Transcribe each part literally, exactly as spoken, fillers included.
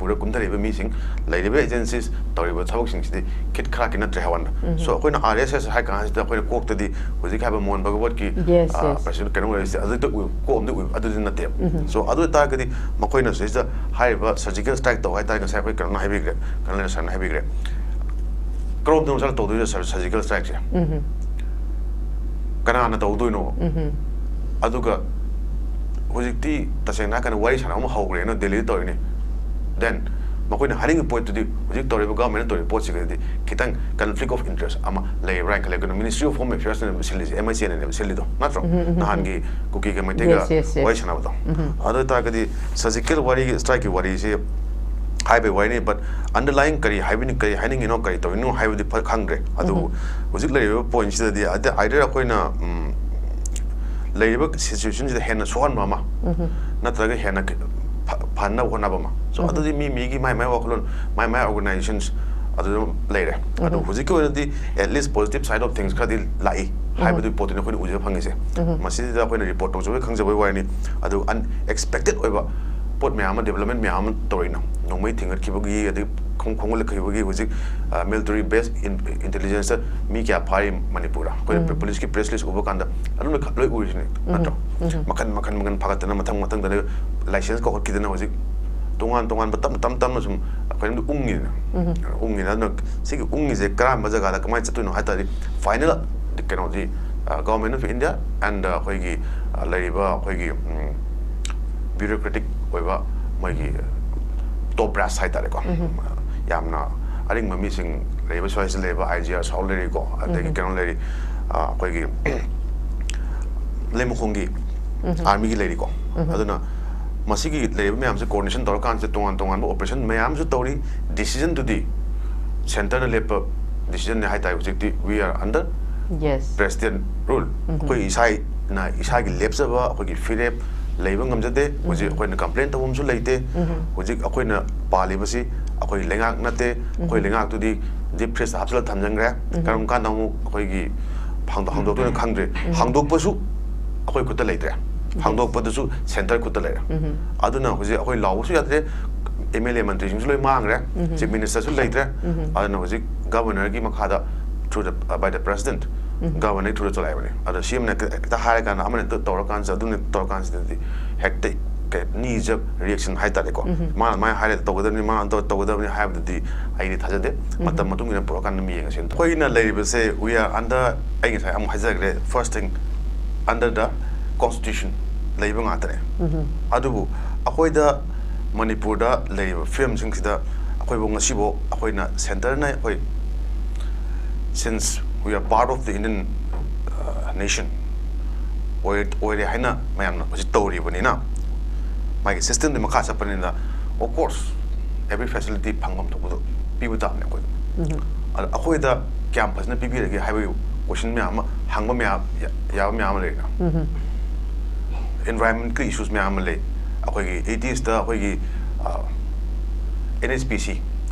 ꯃꯅꯤꯄꯨꯔꯗ ꯀꯨꯝꯊꯔꯛꯏꯕ ꯃꯤꯁꯤꯡ, ꯂꯩꯔꯤꯕ agencies, ꯇꯧꯔꯤꯕ ꯊꯕꯛꯁꯤꯡꯁꯤꯗꯤ ꯈꯤꯠ ꯈꯔ ꯈꯤꯠ ꯅꯠꯇ꯭ꯔꯦ ꯍꯥꯏꯕ ꯋꯥꯅꯤꯗ꯫ So ꯑꯩꯈꯣꯏꯅ R S S ꯍꯥꯏ ꯀꯥꯟꯁꯤꯗ ꯑꯩꯈꯣꯏꯅ ꯀꯣꯛꯇꯗꯤ ꯍꯧꯖꯤꯛ ꯍꯥꯏꯕ ꯃꯣꯍꯟ ꯚꯒꯋꯠꯀꯤ Yes, ꯑ, yes. president ꯀꯩꯅꯣ ꯑꯣꯏꯔꯤꯁꯦ ꯑꯗꯨꯗ ꯎꯏ, ꯀꯣꯛ ꯑꯃꯗꯤ ꯎꯏ, ꯑꯗꯨꯗꯤ ꯅꯠꯇꯦꯕ꯫ So ꯑꯗꯨ ꯑꯣꯏꯇꯥꯔꯒꯗꯤ ꯃꯈꯣꯏꯅ ꯁꯤꯗ ꯍꯥꯏꯔꯤꯕ surgical strike ꯇꯧ ꯍꯥꯏꯇꯥꯔꯗꯤ ꯉꯁꯥꯏ ꯑꯩꯈꯣꯏ ꯀꯩꯅꯣꯅ ꯍꯥꯏꯕꯤꯈ꯭ꯔꯦ, ꯀꯩꯅꯣ ꯁꯥꯔꯅ ꯍꯥꯏꯕꯤꯈ꯭ꯔꯦ, ꯀꯔꯣꯝꯗꯅꯣ ꯁꯥꯔ ꯇꯧꯗꯣꯏꯁꯦ surgical strikeꯁꯦ? ꯀꯅꯥꯅ ꯇꯧꯗꯣꯏꯅꯣ? ꯑꯗꯨꯒ ꯍꯧꯖꯤꯛꯇꯤ ꯇꯁꯦꯡꯅ ꯍꯥꯏꯔꯀꯥꯟꯗ ꯋꯥꯔꯤ ꯁꯥꯟꯅꯕ ꯑꯃ ꯍꯧꯈ꯭ꯔꯦꯅ ꯗꯦꯜꯂꯤꯗ ꯇꯧꯔꯤꯅꯤ, then ꯃꯈꯣꯏꯅ ꯍꯥꯏꯅꯤꯡꯉꯤꯕ ꯄꯣꯠꯇꯨꯗꯤ ꯍꯧꯖꯤꯛ ꯇꯧꯔꯤꯕ governmentꯅ ꯇꯧꯔꯤꯕ ꯄꯣꯠꯁꯤꯒꯗꯤ ꯈꯤꯇꯪ conflict of interest ꯑꯃ ꯂꯩꯕ꯭ꯔꯥ ꯍꯥꯏꯅ ꯈꯜꯂꯦ꯫ ꯀꯩꯅꯣ, Ministry of Home Affairsꯅ ꯁꯤꯜꯂꯤꯁꯦ, M I C Nꯅꯦꯕ ꯁꯤꯜꯂꯤꯗꯣ, ꯅꯠꯇ꯭ꯔꯣ? ꯅꯍꯥꯟꯒꯤ ꯀꯨꯀꯤꯒ ꯃꯩꯇꯩꯒ Yes, yes, yes. ꯋꯥꯔꯤ ꯁꯥꯟꯅꯕꯗꯣ꯫ ꯑꯗꯨ ꯑꯣꯏꯇꯥꯔꯒꯗꯤ surgical ꯋꯥꯔꯤꯒꯤ, strikeꯀꯤ ꯋꯥꯔꯤꯁꯤ ꯍꯥꯏꯕꯒꯤ ꯋꯥꯔꯤꯅꯤ, but underlying ꯀꯔꯤ ꯍꯥꯏꯕꯅꯤ, ꯀꯔꯤ ꯍꯥꯏꯅꯤꯡꯉꯤꯅꯣ, ꯀꯔꯤ ꯇꯧꯔꯤꯅꯣ ꯍꯥꯏꯕꯗꯤ ꯐ- ꯈꯪꯗ꯭ꯔꯦ꯫ ꯑꯗꯨꯕꯨ ꯍꯧꯖꯤꯛ ꯂꯩꯔꯤꯕ pointꯁꯤꯗꯗꯤ ꯑꯗ- either ꯑꯩꯈꯣꯏꯅ ꯎꯝ, ꯂꯩꯔꯤꯕ situationꯁꯤꯗ ꯍꯦꯟꯅ ꯁꯣꯛꯍꯟꯕ ꯑꯃ ꯅꯠꯇ꯭ꯔꯒ ꯍꯦꯟꯅ ꯐ- ꯐꯍꯟꯅꯕ ꯍꯣꯠꯅꯕ ꯑꯃ꯫ So ꯑꯗꯨꯗꯤ ꯃꯤ ꯃꯤꯒꯤ ꯃꯥꯏ ꯃꯥꯏ ꯋꯥꯈꯜꯂꯣꯟ, ꯃꯥꯏ ꯃꯥꯏ organizations ꯑꯗꯨ ꯑꯗꯨꯝ ꯂꯩꯔꯦ꯫ ꯑꯗꯨ ꯍꯧꯖꯤꯛꯀꯤ ꯑꯣꯏꯅꯗꯤ at least positive side of things ꯈꯔꯗꯤ ꯂꯥꯛꯏ ꯍꯥꯏꯕꯗꯨꯒꯤ ꯄꯣꯠꯇꯨꯅꯤ ꯑꯩꯈꯣꯏꯅ ꯎꯖꯕ ꯐꯪꯉꯤꯁꯦ꯫ ꯃꯁꯤꯗ ꯑꯩꯈꯣꯏꯅ report ꯇꯧꯖꯕꯒꯤ ꯈꯪꯖꯕꯒꯤ ꯋꯥꯔꯤꯅꯤ꯫ ꯑꯗꯨ unexpected ꯑꯣꯏꯕ ꯄꯣꯠ ꯃꯌꯥꯝ ꯑꯃ, development ꯃꯌꯥꯝ ꯑꯃ ꯇꯧꯔꯛꯏꯅ, ꯅꯣꯡꯃꯩ ꯊꯤꯡꯒꯠꯈꯤꯕꯒꯤ, ꯑꯗꯩ ꯈꯣꯡ- ꯈꯣꯡꯒꯠꯂꯛꯈꯤꯕꯒꯤ ꯍꯧꯖꯤꯛ military based intelligenceꯇ ꯃꯤ ꯀꯌꯥ ꯐꯥꯔꯤ ꯃꯅꯤꯄꯨꯔꯗ? ꯑꯩꯈꯣꯏ policeꯀꯤ press list ꯎꯕ ꯀꯥꯟꯗ ꯑꯗꯨꯝ ꯂꯣꯏ ꯎꯔꯤꯁꯤꯅꯤ, ꯅꯠꯇ꯭ꯔꯣ? ꯃꯈꯟ ꯃꯈꯟ ꯃꯈꯟ ꯐꯥꯒꯠꯇꯅ ꯃꯊꯪ ꯃꯊꯪꯗ license ꯀꯧꯈꯠꯈꯤꯗꯅ ꯍꯧꯖꯤꯛ ꯇꯣꯉꯥꯟ ꯇꯣꯉꯥꯟꯕ ꯇꯞꯅ ꯇꯞꯅ ꯇꯞꯅ ꯁꯨꯝ ꯑꯩꯈꯣꯏꯅ ꯎꯪꯉꯤꯗꯅ, ꯎꯪꯉꯤꯗꯅ꯫ ꯑꯗꯨꯅ ꯁꯤꯒꯤ ꯎꯪꯉꯤꯁꯦ ꯀꯔꯝꯕ ꯖꯒꯥꯗ ꯀꯃꯥꯏꯅ ꯆꯠꯇꯣꯏꯅꯣ ꯍꯥꯏ ꯇꯥꯔꯗꯤ, final ꯀꯩꯅꯣꯗꯤ, government of India and ꯑꯩꯈꯣꯏꯒꯤ ꯂꯩꯔꯤꯕ ꯑꯩꯈꯣꯏꯒꯤ bureaucratic ꯑꯣꯏꯕ ꯃꯣꯏꯒꯤ top brass ꯍꯥꯏ ꯇꯥꯔꯦꯀꯣ, ꯌꯥꯝꯅ ꯑꯔꯤꯡꯕ ꯃꯤꯁꯤꯡ ꯂꯩꯔꯤꯕ, ꯁ꯭ꯋꯥꯏꯁꯤꯗ ꯂꯩꯔꯤꯕ I G R ꯁꯥꯎ ꯂꯩꯔꯤꯀꯣ, ꯑꯗꯒꯤ ꯀꯩꯅꯣ ꯂꯩꯔꯤ, ꯑꯩꯈꯣꯏꯒꯤ ꯂꯩꯃꯈꯣꯡꯒꯤ armyꯒꯤ ꯂꯩꯔꯤꯀꯣ꯫ ꯑꯗꯨꯅ ꯃꯁꯤꯒꯤ ꯂꯩꯔꯤꯕ ꯃꯌꯥꯝꯁꯦ coordination ꯇꯧꯔꯀꯥꯟꯁꯤꯗ ꯇꯣꯉꯥꯟ ꯇꯣꯉꯥꯟꯕ operation ꯃꯌꯥꯝꯁꯨ ꯇꯧꯔꯤ꯫ Decisionꯗꯨꯗꯤ centreꯅ ꯂꯦꯞꯄ decisionꯅꯦ ꯍꯥꯏ ꯇꯥꯔꯦ꯫ ꯍꯧꯖꯤꯛꯇꯤ we are under Yes. president rule꯫ ꯑꯩꯈꯣꯏ ꯏꯁꯥꯅ ꯏꯁꯥꯒꯤ ꯂꯦꯞꯆꯕ ꯑꯩꯈꯣꯏꯒꯤ ꯐꯤꯔꯦꯞ ꯂꯩꯕ ꯉꯝꯖꯗꯦ꯫ ꯍꯧꯖꯤꯛ ꯑꯩꯈꯣꯏꯅ complain ꯇꯧꯐꯝꯁꯨ ꯂꯩꯇꯦ꯫ ꯍꯧꯖꯤꯛ ꯑꯩꯈꯣꯏꯅ ꯄꯥꯜꯂꯤꯕꯁꯤ ꯑꯩꯈꯣꯏ ꯂꯩꯉꯥꯛ ꯅꯠꯇꯦ꯫ ꯑꯩꯈꯣꯏ ꯂꯩꯉꯥꯛꯇꯨꯗꯤ deep freeze ꯍꯥꯞꯆꯤꯜꯂ ꯊꯝꯖꯤꯟꯈ꯭ꯔꯦ꯫ ꯀꯔꯝ ꯀꯥꯟꯗ ꯑꯃꯨꯛ ꯑꯩꯈꯣꯏꯒꯤ ꯍꯥꯡꯗꯣꯛ- ꯍꯥꯡꯗꯣꯛꯇꯣꯏꯅꯣ ꯈꯪꯗ꯭ꯔꯦ꯫ ꯍꯥꯡꯗꯣꯛꯄꯁꯨ ꯑꯩꯈꯣꯏ ꯈꯨꯠꯇ ꯂꯩꯇ꯭ꯔꯦ꯫ ꯍꯥꯡꯗꯣꯛꯄꯗꯁꯨ centre ꯈꯨꯠꯇ ꯂꯩꯔꯦ꯫ ꯑꯗꯨꯅ ꯍꯧꯖꯤꯛ ꯑꯩꯈꯣꯏ ꯂꯥꯎꯕꯁꯨ ꯌꯥꯗ꯭ꯔꯦ, ꯑꯦꯝ ꯑꯦꯜ ꯑꯦ ꯃꯟꯇ꯭ꯔꯤꯁꯤꯡꯁꯨ ꯂꯣꯏ ꯃꯥꯡꯈ꯭ꯔꯦ꯫ ꯆꯤꯐ ꯃꯤꯅꯤꯁꯇꯔꯁꯨ ꯂꯩꯇ꯭ꯔꯦ꯫ ꯑꯗꯨꯅ ꯍꯧꯖꯤꯛ ꯒꯕꯔꯅꯔꯒꯤ ꯃꯈꯥꯗ, through the, by the president, ꯒꯕꯔꯅꯔꯒꯤ through ꯗ ꯆꯂꯥꯏꯕꯅꯤ꯫ ꯑꯗꯣ ꯁꯤ ꯑꯦꯝꯅ ꯍꯦꯛꯇ ꯍꯥꯏꯔꯀꯥꯟꯗ, ꯑꯃꯅ ꯍꯦꯛꯇ ꯇꯧꯔꯀꯥꯟꯁꯤꯗ, ꯑꯗꯨꯅ ꯇꯧꯔꯀꯥꯟꯁꯤꯗꯗꯤ ꯍꯦꯛꯇ knee jerk reaction ꯍꯥꯏꯇꯥꯔꯦꯀꯣ꯫ ꯃꯥꯅ ꯑꯗꯨꯃꯥꯏꯅ ꯍꯥꯏꯔꯦ, ꯇꯧꯒꯗꯕꯅꯤ, ꯃꯥꯅ ꯇꯧ-, ꯇꯧꯒꯗꯕꯅꯤ ꯍꯥꯏꯕꯗꯨꯗꯤ ꯑꯩꯗꯤ ꯊꯥꯖꯗꯦ꯫ ꯃꯇꯝ ꯃꯇꯨꯡ ꯏꯟꯅ ꯄꯨꯔꯛꯑꯀꯥꯟꯗ ꯑꯗꯨꯝ ꯌꯦꯡꯉꯁꯤ꯫ ꯑꯩꯈꯣꯏꯅ ꯂꯩꯔꯤꯕꯁꯦ, we are under, ꯑꯩ ꯉꯁꯥꯏ ꯑꯃꯨꯛ ꯍꯥꯏꯖꯈ꯭ꯔꯦ, first thing, under the constitution ꯂꯩꯕ ꯉꯥꯛꯇꯅꯦ꯫ ꯑꯗꯨꯕꯨ ꯑꯩꯈꯣꯏꯗ ꯃꯅꯤꯄꯨꯔꯗ ꯂꯩꯔꯤꯕ ꯐꯤꯕꯝꯁꯤꯡꯁꯤꯗ ꯑꯩꯈꯣꯏꯕꯨ ꯉꯁꯤꯐꯥꯎ ꯑꯩꯈꯣꯏꯅ centre ꯅ ꯑꯩꯈꯣꯏ, since we are part of the Indian, uh, nation, ꯑꯣꯏ-, ꯑꯣꯏꯔꯦ ꯍꯥꯏꯅ ꯃꯌꯥꯝꯅ ꯍꯧꯖꯤꯛ ꯇꯧꯔꯤꯕꯅꯤꯅ, ꯃꯥꯒꯤ system ꯗꯨꯒꯤ ꯃꯈꯥ ꯆꯠꯄꯅꯤꯅ, of course, every facility ꯐꯪꯐꯝ ꯊꯣꯛꯄꯗꯣ ꯄꯤꯕ ꯇꯥꯕꯅꯦ ꯑꯩꯈꯣꯏꯗ꯫ ꯑꯗꯣ ꯑꯩꯈꯣꯏꯗ ꯀꯌꯥꯝ ꯐꯖꯅ ꯄꯤꯕꯤꯔꯒꯦ ꯍꯥꯏꯕꯒꯤ question ꯃꯌꯥꯝ ꯑꯃ, ꯍꯪꯕ ꯃꯌꯥꯝ, ꯌꯥ-, ꯌꯥꯕ ꯃꯌꯥꯝ ꯑꯃ ꯂꯩꯔꯦꯅ꯫ Environment ꯀꯤ issues ꯃꯌꯥꯝ ꯑꯃ ꯂꯩ꯫ ꯑꯩꯈꯣꯏꯒꯤ eighties ꯇ ꯑꯩꯈꯣꯏꯒꯤ, ꯑ, N H P C,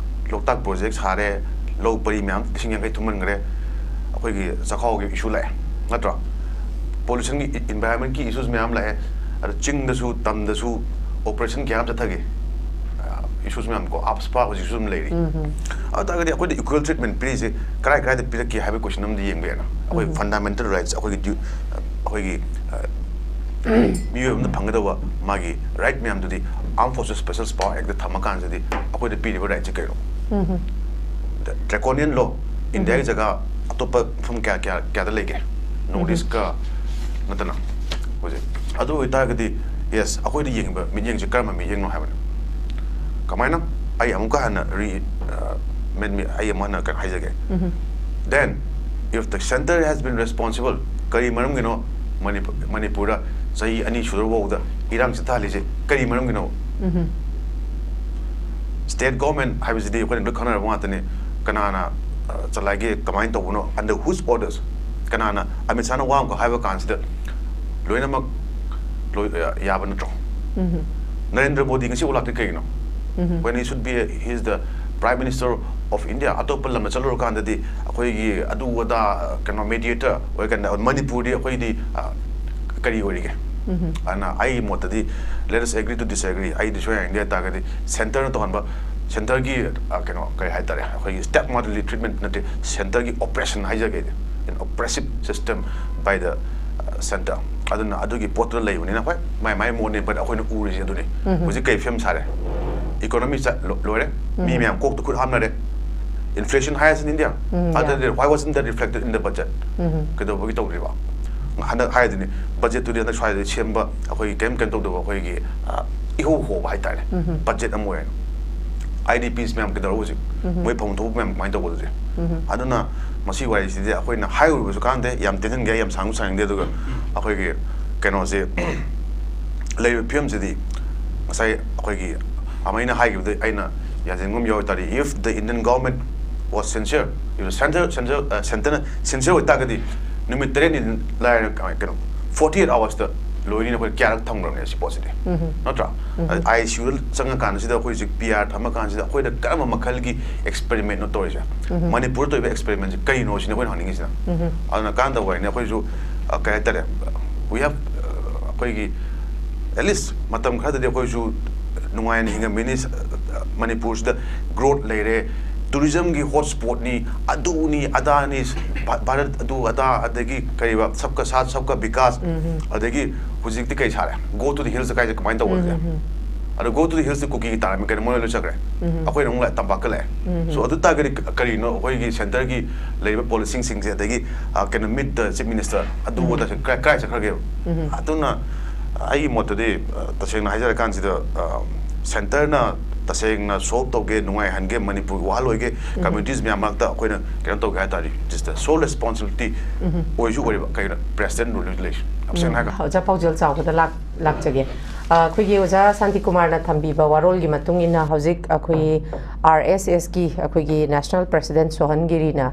ꯂꯣꯛꯇꯥꯛ project ꯁꯥꯔꯦ, ꯂꯧ ꯄꯔꯤ ꯃꯌꯥꯝ ꯂꯤꯁꯤꯡ ꯌꯥꯡꯈꯩ ꯊꯨꯝꯍꯟꯈ꯭ꯔꯦ, ꯑꯩꯈꯣꯏꯒꯤ ꯆꯥꯛꯈꯥꯎꯒꯤ issue ꯂꯥꯛꯑꯦ, ꯅꯠꯇ꯭ꯔꯣ? Pollution ꯒꯤ, environment ꯀꯤ issues ꯃꯌꯥꯝ ꯂꯥꯛꯑꯦ꯫ ꯑꯗ ꯆꯤꯡꯗꯁꯨ, ꯇꯝꯗꯁꯨ operation ꯀꯌꯥ ꯑꯃ ꯆꯠꯊꯈꯤ꯫ ꯑ, issues ꯃꯌꯥꯝ ꯀꯣ, AFSPA ꯍꯧꯖꯤꯛꯁꯨ ꯑꯗꯨꯝ ꯂꯩꯔꯤ꯫ ꯑꯗꯨ ꯇꯥꯔꯒꯗꯤ ꯑꯩꯈꯣꯏꯗ equal treatment ꯄꯤꯔꯤꯁꯦ ꯀꯔꯥꯏ ꯀꯔꯥꯏꯗ ꯄꯤꯔꯛꯀꯦ ꯍꯥꯏꯕ question ꯑꯃꯗꯤ ꯌꯦꯡꯕ ꯌꯥꯏꯅ꯫ ꯑꯩꯈꯣꯏ fundamental rights, ꯑꯩꯈꯣꯏꯒꯤ due-, ꯑꯩꯈꯣꯏꯒꯤ, ꯑ, ꯃꯤꯑꯣꯏ ꯑꯃꯅ ꯐꯪꯒꯗꯕ ꯃꯥꯒꯤ right ꯃꯌꯥꯝꯗꯨꯗꯤ Armed Forces Special Power Act ꯗ ꯊꯝꯃꯀꯥꯟꯁꯤꯗꯤ ꯑꯩꯈꯣꯏꯗ ꯄꯤꯔꯤꯕ right ꯁꯦ ꯀꯩꯅꯣ? Draconian law, India ꯒꯤ ꯖꯒꯥ ꯑꯇꯣꯞꯄ ꯃꯐꯝ ꯀꯌꯥ, ꯀꯌꯥ, ꯀꯌꯥꯗ ꯂꯩꯒꯦ? North East ꯀ ꯅꯠꯇꯅ ꯍꯧꯖꯤꯛ꯫ ꯑꯗꯨ ꯑꯣꯏꯇꯥꯔꯒꯗꯤ, yes, ꯑꯩꯈꯣꯏꯗ ꯌꯦꯡꯕ ꯃꯤꯠꯌꯦꯡꯁꯦ ꯀꯔꯝꯕ ꯃꯤꯠꯌꯦꯡꯅꯣ ꯍꯥꯏꯕꯅꯤ꯫ ꯀꯃꯥꯏꯅ? ꯑꯩ ꯑꯃꯨꯛꯀ ꯍꯟꯅ re-, ꯑ, ꯃꯦꯟ-, ꯃꯤ-, ꯑꯩ ꯑꯃꯨꯛ ꯍꯟꯅ ꯀꯩꯅꯣ ꯍꯥꯏꯖꯒꯦ꯫ Then, if the centre has been responsible, ꯀꯔꯤ ꯃꯔꯝꯒꯤꯅꯣ ꯃꯅꯤꯄꯨ-, ꯃꯅꯤꯄꯨꯔꯗ ꯆꯍꯤ ꯑꯅꯤ ꯁꯨꯔꯕ ꯐꯥꯎꯗ ꯏꯔꯥꯡ ꯆꯠꯊꯍꯜꯂꯤꯁꯦ ꯀꯔꯤ ꯃꯔꯝꯒꯤꯅꯣ? State government ꯍꯥꯏꯕꯁꯤꯗꯤ ꯑꯩꯈꯣꯏꯅ ꯂꯣꯏ ꯈꯪꯅꯔꯕ ꯉꯥꯛꯇꯅꯤ꯫ ꯀꯅꯥꯅ, ꯑ, ꯆꯂꯥꯏꯒꯦ, ꯀꯃꯥꯏꯅ ꯇꯧꯕꯅꯣ, under whose orders? ꯀꯅꯥꯅ, ꯑꯃꯤꯠ ꯁꯥꯍꯅ ꯋꯥ ꯑꯃꯈꯛ ꯍꯥꯏꯕ ꯀꯥꯟꯁꯤꯗ ꯂꯣꯏꯅꯃꯛ ꯂꯣꯏ, ꯑ, ꯌꯥꯕ ꯅꯠꯇ꯭ꯔꯣ? ꯅꯔꯦꯟꯗ꯭ꯔ ꯃꯣꯗꯤ ꯉꯁꯤ ꯂꯥꯛꯇ꯭ꯔꯤ ꯀꯩꯒꯤꯅꯣ? When he should be, he is the Prime Minister of India, ꯑꯇꯣꯞꯄ ꯂꯝꯗ ꯆꯠꯂꯨꯔꯀꯥꯟꯗꯗꯤ ꯑꯩꯈꯣꯏꯒꯤ ꯑꯗꯨ ꯑꯗꯥ, ꯀꯩꯅꯣ, mediator ꯑꯣꯏꯔꯀꯥꯟꯗ, ꯃꯅꯤꯄꯨꯔꯗꯤ ꯑꯩꯈꯣꯏꯗꯤ, ꯑ, ꯀꯔꯤ ꯑꯣꯏꯔꯤꯒꯦ? ꯑꯗꯨꯅ ꯑꯩꯒꯤ ꯃꯣꯠꯇꯗꯤ, let us agree to disagree, ꯑꯩꯗꯤ ꯁꯣꯏ ꯌꯥꯅꯤꯡꯗꯦ ꯍꯥꯏ ꯇꯥꯔꯒꯗꯤ, ꯁꯦꯟꯇꯔꯅ ꯇꯧꯍꯟꯕ, ꯁꯦꯟꯇꯔꯒꯤ, ꯑ, ꯀꯩꯅꯣ, ꯀꯔꯤ ꯍꯥꯏꯇꯥꯔꯦ, ꯑꯩꯈꯣꯏꯒꯤ stepmotherly treatment ꯅꯠꯇꯦ, ꯁꯦꯟꯇꯔꯒꯤ oppression ꯍꯥꯏꯖꯒꯦ ꯑꯩꯗꯤ, an oppressive system by the, uh, center. ꯑꯗꯨꯅ ꯑꯗꯨꯒꯤ ꯄꯣꯠꯇꯨꯗ ꯂꯩꯕꯅꯤꯅ, ꯍꯣꯏ, ꯃꯥꯏ ꯃꯥꯏ ꯃꯣꯠꯅꯤ, but ꯑꯩꯈꯣꯏꯅ ꯎꯔꯤꯁꯦ ꯑꯗꯨꯅꯤ꯫ ꯍꯧꯖꯤꯛ ꯀꯩ ꯐꯤꯕꯝ ꯁꯥꯔꯦ? Economy ꯆꯠ-, ꯂꯣ-, ꯂꯣꯏꯔꯦ꯫ ꯃꯤ ꯃꯌꯥꯝ ꯀꯣꯛꯇ ꯈꯨꯠ ꯍꯥꯞꯅꯔꯦ꯫ Inflation highest in India. Um, yeah. ꯑꯗꯨꯗꯤ why wasn't that reflected in the budget? ꯎꯝ꯫ ꯀꯩꯗꯧꯕꯒꯤ ꯇꯧꯗ꯭ꯔꯤꯕ? ꯍꯟꯗꯛ ꯍꯥꯏꯗꯨꯅꯤ, ꯕꯖꯦꯠꯇꯨꯗꯤ ꯍꯟꯗꯛ ꯁ꯭ꯋꯥꯏꯗ ꯁꯦꯝꯕ, ꯑꯩꯈꯣꯏꯒꯤ ꯀꯩꯝ, ꯀꯩꯝ ꯇꯧꯗꯕ, ꯑꯩꯈꯣꯏꯒꯤ, ꯑ, ꯏꯍꯧ ꯍꯧꯕ ꯍꯥꯏꯇꯥꯔꯦ꯫ ꯎꯝ꯫ ꯕꯖꯦꯠ ꯑꯃ ꯑꯣꯏꯅ꯫ IDPs ꯃꯌꯥꯝ ꯀꯩꯗꯧꯔꯕ ꯍꯧꯖꯤꯛ? ꯎꯝ꯫ ꯃꯣꯏ ꯐꯪꯐꯝ ꯊꯣꯛꯄ ꯃꯌꯥꯝ ꯀꯃꯥꯏꯅ ꯇꯧꯕ ꯍꯧꯖꯤꯛ? ꯎꯝ꯫ ꯑꯗꯨꯅ ꯃꯁꯤ ꯋꯥꯔꯤꯁꯤꯗꯤ ꯑꯩꯈꯣꯏꯅ ꯍꯥꯏꯔꯨꯕꯁꯨ ꯀꯥꯟꯗꯦ, ꯌꯥꯝ ꯇꯦꯟꯍꯟꯒꯦ, ꯌꯥꯝ ꯁꯥꯡꯁꯨ ꯁꯥꯡꯅꯤꯡꯗꯦ꯫ ꯑꯗꯨꯒ ꯑꯩꯈꯣꯏꯒꯤ ꯀꯩꯅꯣꯁꯦ, ꯂꯩꯔꯤꯕ ꯐꯤꯕꯝꯁꯤꯗꯤ ꯉꯁꯥꯏ ꯑꯩꯈꯣꯏꯒꯤ ꯑꯃꯩꯅ ꯍꯥꯏꯈꯤꯕꯗ ꯑꯩꯅ ꯌꯥꯁꯤꯟꯕ ꯑꯃ ꯌꯥꯎ ꯇꯥꯔꯗꯤ, if the Indian government was sincere, if the center, center, uh, centerꯅ sincere ꯑꯣꯏꯇꯥꯔꯒꯗꯤ, ꯅꯨꯃꯤꯠ ꯇꯔꯦꯠꯅꯤ ꯂꯥꯏꯔ, ꯀꯩꯅꯣ, forty eight hoursꯇ ꯂꯣꯏꯅꯤꯅ ꯑꯩꯈꯣꯏ ꯀꯌꯥꯔꯛ ꯊꯝꯈ꯭ꯔꯕꯅꯦ ꯁꯤ ꯄꯣꯠꯁꯤꯗꯤ꯫ ꯎꯝ꯫ ꯅꯠꯇ꯭ꯔꯥ? ꯎꯝ꯫ ICUꯗ ꯆꯪꯉꯀꯥꯟꯁꯤꯗ ꯑꯩꯈꯣꯏ ꯍꯧꯖꯤꯛ PR ꯊꯝꯃꯀꯥꯟꯁꯤꯗ ꯑꯩꯈꯣꯏꯗ ꯀꯔꯝꯕ ꯃꯈꯜꯒꯤ experimentꯅꯣ ꯇꯧꯔꯤꯁꯦ? ꯎꯝ꯫ ꯃꯅꯤꯄꯨꯔꯗ ꯇꯧꯔꯤꯕ experimentꯁꯦ ꯀꯔꯤꯅꯣ ꯁꯤꯅ ꯑꯩꯈꯣꯏꯅ ꯍꯪꯅꯤꯡꯉꯤꯁꯤꯅ꯫ ꯎꯝ꯫ ꯑꯗꯨꯅ ꯀꯥꯟꯗꯕ ꯋꯥꯔꯤꯅꯤ꯫ ꯑꯩꯈꯣꯏꯁꯨ, ꯑ, ꯀꯩ ꯍꯥꯏꯇꯥꯔꯦ, we have, ꯑ, ꯑꯩꯈꯣꯏꯒꯤ, at least ꯃꯇꯝ ꯈꯔꯗꯗꯤ ꯑꯩꯈꯣꯏꯁꯨ ꯅꯨꯡꯉꯥꯏꯅ ꯍꯤꯡꯉꯝꯃꯤꯅꯤ꯫ ꯃꯅꯤꯄꯨꯔꯁꯤꯗ growth ꯂꯩꯔꯦ, tourismꯒꯤ hotspotꯅꯤ, ꯑꯗꯨꯅꯤ ꯑꯗꯥꯅꯤ, ꯚꯥ-, ꯚꯥꯔꯠ ꯑꯗꯨ ꯑꯗꯥ, ꯑꯗꯒꯤ ꯀꯔꯤꯕ, ꯁꯕꯀꯥ ꯁꯥꯊ ꯁꯕꯀꯥ ꯕꯤꯀꯥꯁ, ꯎꯝ꯫ ꯑꯗꯒꯤ ꯍꯧꯖꯤꯛꯇꯤ ꯀꯩ ꯁꯥꯔꯦ? Go to the hillsꯇ ꯀꯥꯏꯁꯦ ꯀꯃꯥꯏꯅ ꯇꯧꯕ ꯍꯧꯖꯤꯛ? ꯎꯝ, ꯎꯝ꯫ ꯑꯗꯣ go to the hillsꯇ ꯀꯨꯀꯤꯒꯤ ꯇꯥꯔꯝꯃꯤ ꯀꯩꯅꯣ, ꯃꯣꯏ ꯂꯣꯏ ꯆꯠꯈ꯭ꯔꯦ꯫ ꯎꯝ꯫ ꯑꯩꯈꯣꯏꯅ ꯑꯃꯨꯛ ꯂꯥꯛꯑꯦ ꯇꯝꯄꯥꯛꯇ ꯂꯥꯛꯑꯦ꯫ ꯎꯝ꯫ So ꯑꯗꯨ ꯇꯥꯔꯒꯗꯤ ꯀ-, ꯀꯔꯤꯅꯣ ꯑꯩꯈꯣꯏꯒꯤ centerꯒꯤ ꯂꯩꯔꯤꯕ policyꯁꯤꯡꯁꯦ, ꯑꯗꯒꯤ, ꯑ, ꯀꯩꯅꯣ, meet the chief minister, ꯑꯗꯨ ꯎꯝ꯫ ꯑꯗꯥ ꯀꯥꯏ, ꯀꯥꯏ ꯆꯠꯈ꯭ꯔꯒꯦꯕ? ꯎꯝ꯫ ꯑꯗꯨꯅ ꯑꯩꯒꯤ ꯃꯣꯠꯇꯗꯤ, ꯑ, ꯇꯁꯦꯡꯅ ꯍꯥꯏꯖꯔꯀꯥꯟꯁꯤꯗ, ꯑ, centerꯅ ꯇꯁꯦꯡꯅ solve ꯇꯧꯒꯦ, ꯅꯨꯡꯉꯥꯏꯍꯟꯒꯦ, ꯃꯅꯤꯄꯨꯔꯒꯤ ꯋꯥꯍꯜ ꯑꯣꯏꯒꯦ, ꯎꯝ꯫ Communities ꯃꯌꯥꯝ ꯃꯔꯛꯇ ꯑꯩꯈꯣꯏꯅ ꯀꯩꯅꯣ ꯇꯧꯒꯦ ꯍꯥꯏ ꯇꯥꯔꯗꯤ, just the sole responsibility ꯎꯝ꯫ ꯑꯣꯏꯁꯨ ꯑꯣꯏꯔꯤꯕ, ꯀꯩꯅꯣ, president role ꯂꯩ, ꯌꯥꯝ ꯁꯦꯡꯅ ꯎꯝ꯫ ꯍꯥꯏꯔꯒ꯫ ꯑꯣꯖꯥ ꯄꯥꯎꯖꯦꯜ ꯆꯥꯎꯕꯗ ꯂꯥꯛ-, ꯂꯥꯛꯆꯒꯦ꯫ ꯑ, ꯑꯩꯈꯣꯏꯒꯤ ꯑꯣꯖꯥ ꯁꯥꯟꯇꯤꯀꯨꯃꯥꯔꯅ ꯊꯝꯕꯤꯕ ꯋꯥꯔꯣꯜꯒꯤ ꯃꯇꯨꯡ ꯏꯟꯅ ꯍꯧꯖꯤꯛ ꯑꯩꯈꯣꯏ RSSꯀꯤ, ꯑꯩꯈꯣꯏꯒꯤ national president ꯁꯣꯍꯟ ꯒꯤꯔꯤꯅ,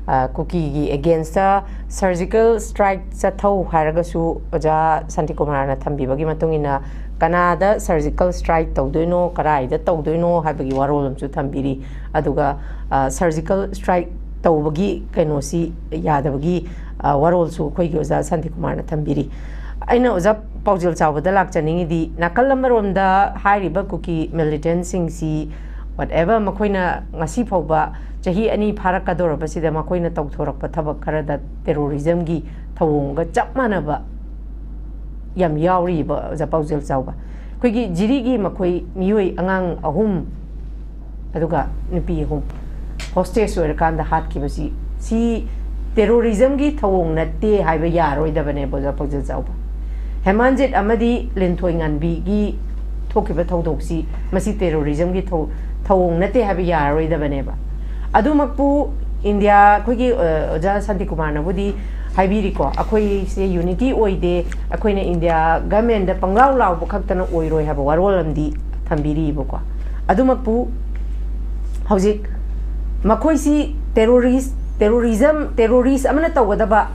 ꯑ, ꯀꯨꯀꯤꯒꯤ againstꯇ surgical strike ꯆꯠꯊꯧ ꯍꯥꯏꯔꯒꯁꯨ, ꯑꯣꯖꯥ ꯁꯥꯟꯇꯤꯀꯨꯃꯥꯔꯅ ꯊꯝꯕꯤꯕꯒꯤ ꯃꯇꯨꯡ ꯏꯟꯅ ꯀꯅꯥꯗ surgical strike ꯇꯧꯗꯣꯏꯅꯣ, ꯀꯗꯥꯏꯗ ꯇꯧꯗꯣꯏꯅꯣ ꯍꯥꯏꯕꯒꯤ ꯋꯥꯔꯣꯜ ꯑꯃꯁꯨ ꯊꯝꯕꯤꯔꯤ꯫ ꯑꯗꯨꯒ, ꯑ, surgical strike ꯇꯧꯕꯒꯤ ꯀꯩꯅꯣꯁꯤ ꯌꯥꯗꯕꯒꯤ, ꯑ, ꯋꯥꯔꯣꯜꯁꯨ ꯑꯩꯈꯣꯏꯒꯤ ꯑꯣꯖꯥ ꯁꯥꯟꯇꯤꯀꯨꯃꯥꯔꯅ ꯊꯝꯕꯤꯔꯤ꯫ ꯑꯩꯅ ꯑꯣꯖꯥ ꯄꯥꯎꯖꯦꯜ ꯆꯥꯎꯕꯗ ꯂꯥꯛꯆꯅꯤꯡꯉꯤꯗꯤ, ꯅꯥꯀꯜ ꯑꯃꯔꯣꯝꯗ ꯍꯥꯏꯔꯤꯕ ꯀꯨꯀꯤ ꯃꯤꯂꯤꯇꯦꯟꯁꯤꯡꯁꯤ, whatever, ꯃꯈꯣꯏꯅ ꯉꯁꯤ ꯐꯥꯎꯕ, ꯆꯍꯤ ꯑꯅꯤ ꯐꯥꯔꯛꯀꯗꯧꯔꯕꯁꯤꯗ, ꯃꯈꯣꯏꯅ ꯇꯧꯊꯣꯔꯛꯄ ꯊꯕꯛ ꯈꯔꯗ ꯇꯦꯔꯣꯔꯤꯖꯝꯒꯤ ꯊꯧꯑꯣꯡꯒ ꯆꯞ ꯃꯥꯟꯅꯕ ꯌꯥꯝ ꯌꯥꯎꯔꯤꯕ, ꯑꯣꯖꯥ ꯄꯥꯎꯖꯦꯜ ꯆꯥꯎꯕ꯫ ꯑꯩꯈꯣꯏꯒꯤ ꯖꯤꯔꯤꯒꯤ ꯃꯈꯣꯏ ꯃꯤꯑꯣꯏ ꯑꯉꯥꯡ ꯑꯍꯨꯝ, ꯑꯗꯨꯒ ꯅꯨꯄꯤ ꯑꯍꯨꯝ ꯍꯣꯁꯇꯦꯖ ꯑꯣꯏꯔꯀꯥꯟꯗ ꯍꯥꯠꯈꯤꯕꯁꯤ, ꯁꯤ ꯇꯦꯔꯣꯔꯤꯖꯝꯒꯤ ꯊꯧꯑꯣꯡ ꯅꯠꯇꯦ ꯍꯥꯏꯕ ꯌꯥꯔꯣꯏꯗꯕꯅꯦꯕ, ꯑꯣꯖꯥ ꯄꯥꯎꯖꯦꯜ ꯆꯥꯎꯕ꯫ ꯍꯦꯃꯥꯟꯖꯤꯠ ꯑꯃꯗꯤ ꯂꯤꯟꯊꯣꯏ ꯉꯥꯟꯕꯤꯒꯤ ꯊꯣꯛꯈꯤꯕ ꯊꯧꯗꯣꯛꯁꯤ, ꯃꯁꯤ ꯇꯦꯔꯣꯔꯤꯖꯝꯒꯤ ꯊꯧ-, ꯊꯧꯑꯣꯡ ꯅꯠꯇꯦ ꯍꯥꯏꯕ ꯌꯥꯔꯔꯣꯏꯗꯕꯅꯦꯕ꯫ ꯑꯗꯨꯃꯛꯄꯨ ꯏꯟꯗꯤꯌꯥ, ꯑꯩꯈꯣꯏꯒꯤ, ꯑ, ꯑꯣꯖꯥ ꯁꯥꯟꯇꯤꯀꯨꯃꯥꯔꯅꯕꯨꯗꯤ ꯍꯥꯏꯕꯤꯔꯤꯀꯣ, ꯑꯩꯈꯣꯏꯁꯦ ꯌꯨꯅꯤꯇꯤ ꯑꯣꯏꯗꯦ, ꯑꯩꯈꯣꯏꯅ ꯏꯟꯗꯤꯌꯥ ꯒꯃꯦꯟꯗ ꯄꯪꯂꯥꯎ ꯂꯥꯎꯕ ꯈꯛꯇꯅ ꯑꯣꯏꯔꯣꯏ ꯍꯥꯏꯕ ꯋꯥꯔꯣꯜ ꯑꯃꯗꯤ ꯊꯝꯕꯤꯔꯤꯕꯀꯣ꯫ ꯑꯗꯨꯃꯛꯄꯨ ꯍꯧꯖꯤꯛ ꯃꯈꯣꯏꯁꯤ ꯇꯦꯔꯣꯔꯤꯁ, ꯇꯦꯔꯣꯔꯤꯖꯝ, ꯇꯦꯔꯣꯔꯤꯁ ꯑꯃꯅ ꯇꯧꯒꯗꯕ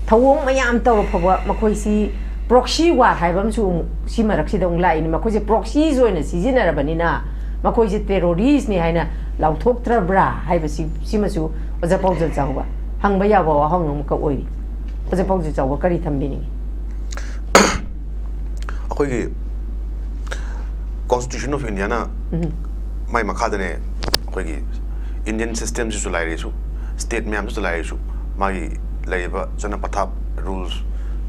ꯊꯧꯑꯣꯡ ꯃꯌꯥꯝ ꯇꯧꯔ ꯐꯥꯎꯕ ꯃꯈꯣꯏꯁꯤ proxy war ꯍꯥꯏꯕ ꯑꯃꯁꯨ ꯑꯃꯨꯛ ꯁꯤ ꯃꯔꯛꯁꯤꯗ ꯑꯃꯨꯛ ꯂꯥꯛꯏꯅꯤ꯫ ꯃꯈꯣꯏꯁꯦ proxies ꯑꯣꯏꯅ ꯁꯤꯖꯤꯟꯅꯔꯕꯅꯤꯅ ꯃꯈꯣꯏꯁꯦ ꯇꯦꯔꯣꯔꯤꯁꯅꯤ ꯍꯥꯏꯅ ꯂꯥꯎꯊꯣꯛꯇ꯭ꯔꯕ꯭ꯔꯥ ꯍꯥꯏꯕꯁꯤ, ꯁꯤꯃꯁꯨ ꯑꯣꯖꯥ ꯄꯥꯎꯖꯦꯜ ꯆꯥꯎꯕ ꯍꯪꯕ ꯌꯥꯕ ꯋꯥꯍꯪ ꯑꯃꯈꯛ ꯑꯣꯏꯔꯤ꯫ ꯑꯣꯖꯥ ꯄꯥꯎꯖꯦꯜ ꯆꯥꯎꯕ ꯀꯔꯤ ꯊꯝꯕꯤꯅꯤꯡꯉꯤ? ꯑꯩꯈꯣꯏꯒꯤ Constitution of Indiaꯅ ꯎꯝ꯫ ꯃꯥꯏ ꯃꯈꯥꯗꯅꯦ ꯑꯩꯈꯣꯏꯒꯤ Indian systemꯁꯤꯁꯨ ꯂꯥꯏꯔꯤꯁꯨ, state ꯃꯌꯥꯝꯁꯤꯁꯨ ꯂꯥꯏꯔꯤꯁꯨ, ꯃꯥꯒꯤ ꯂꯩꯔꯤꯕ ꯆꯠꯅ ꯄꯊꯥꯞ, rules,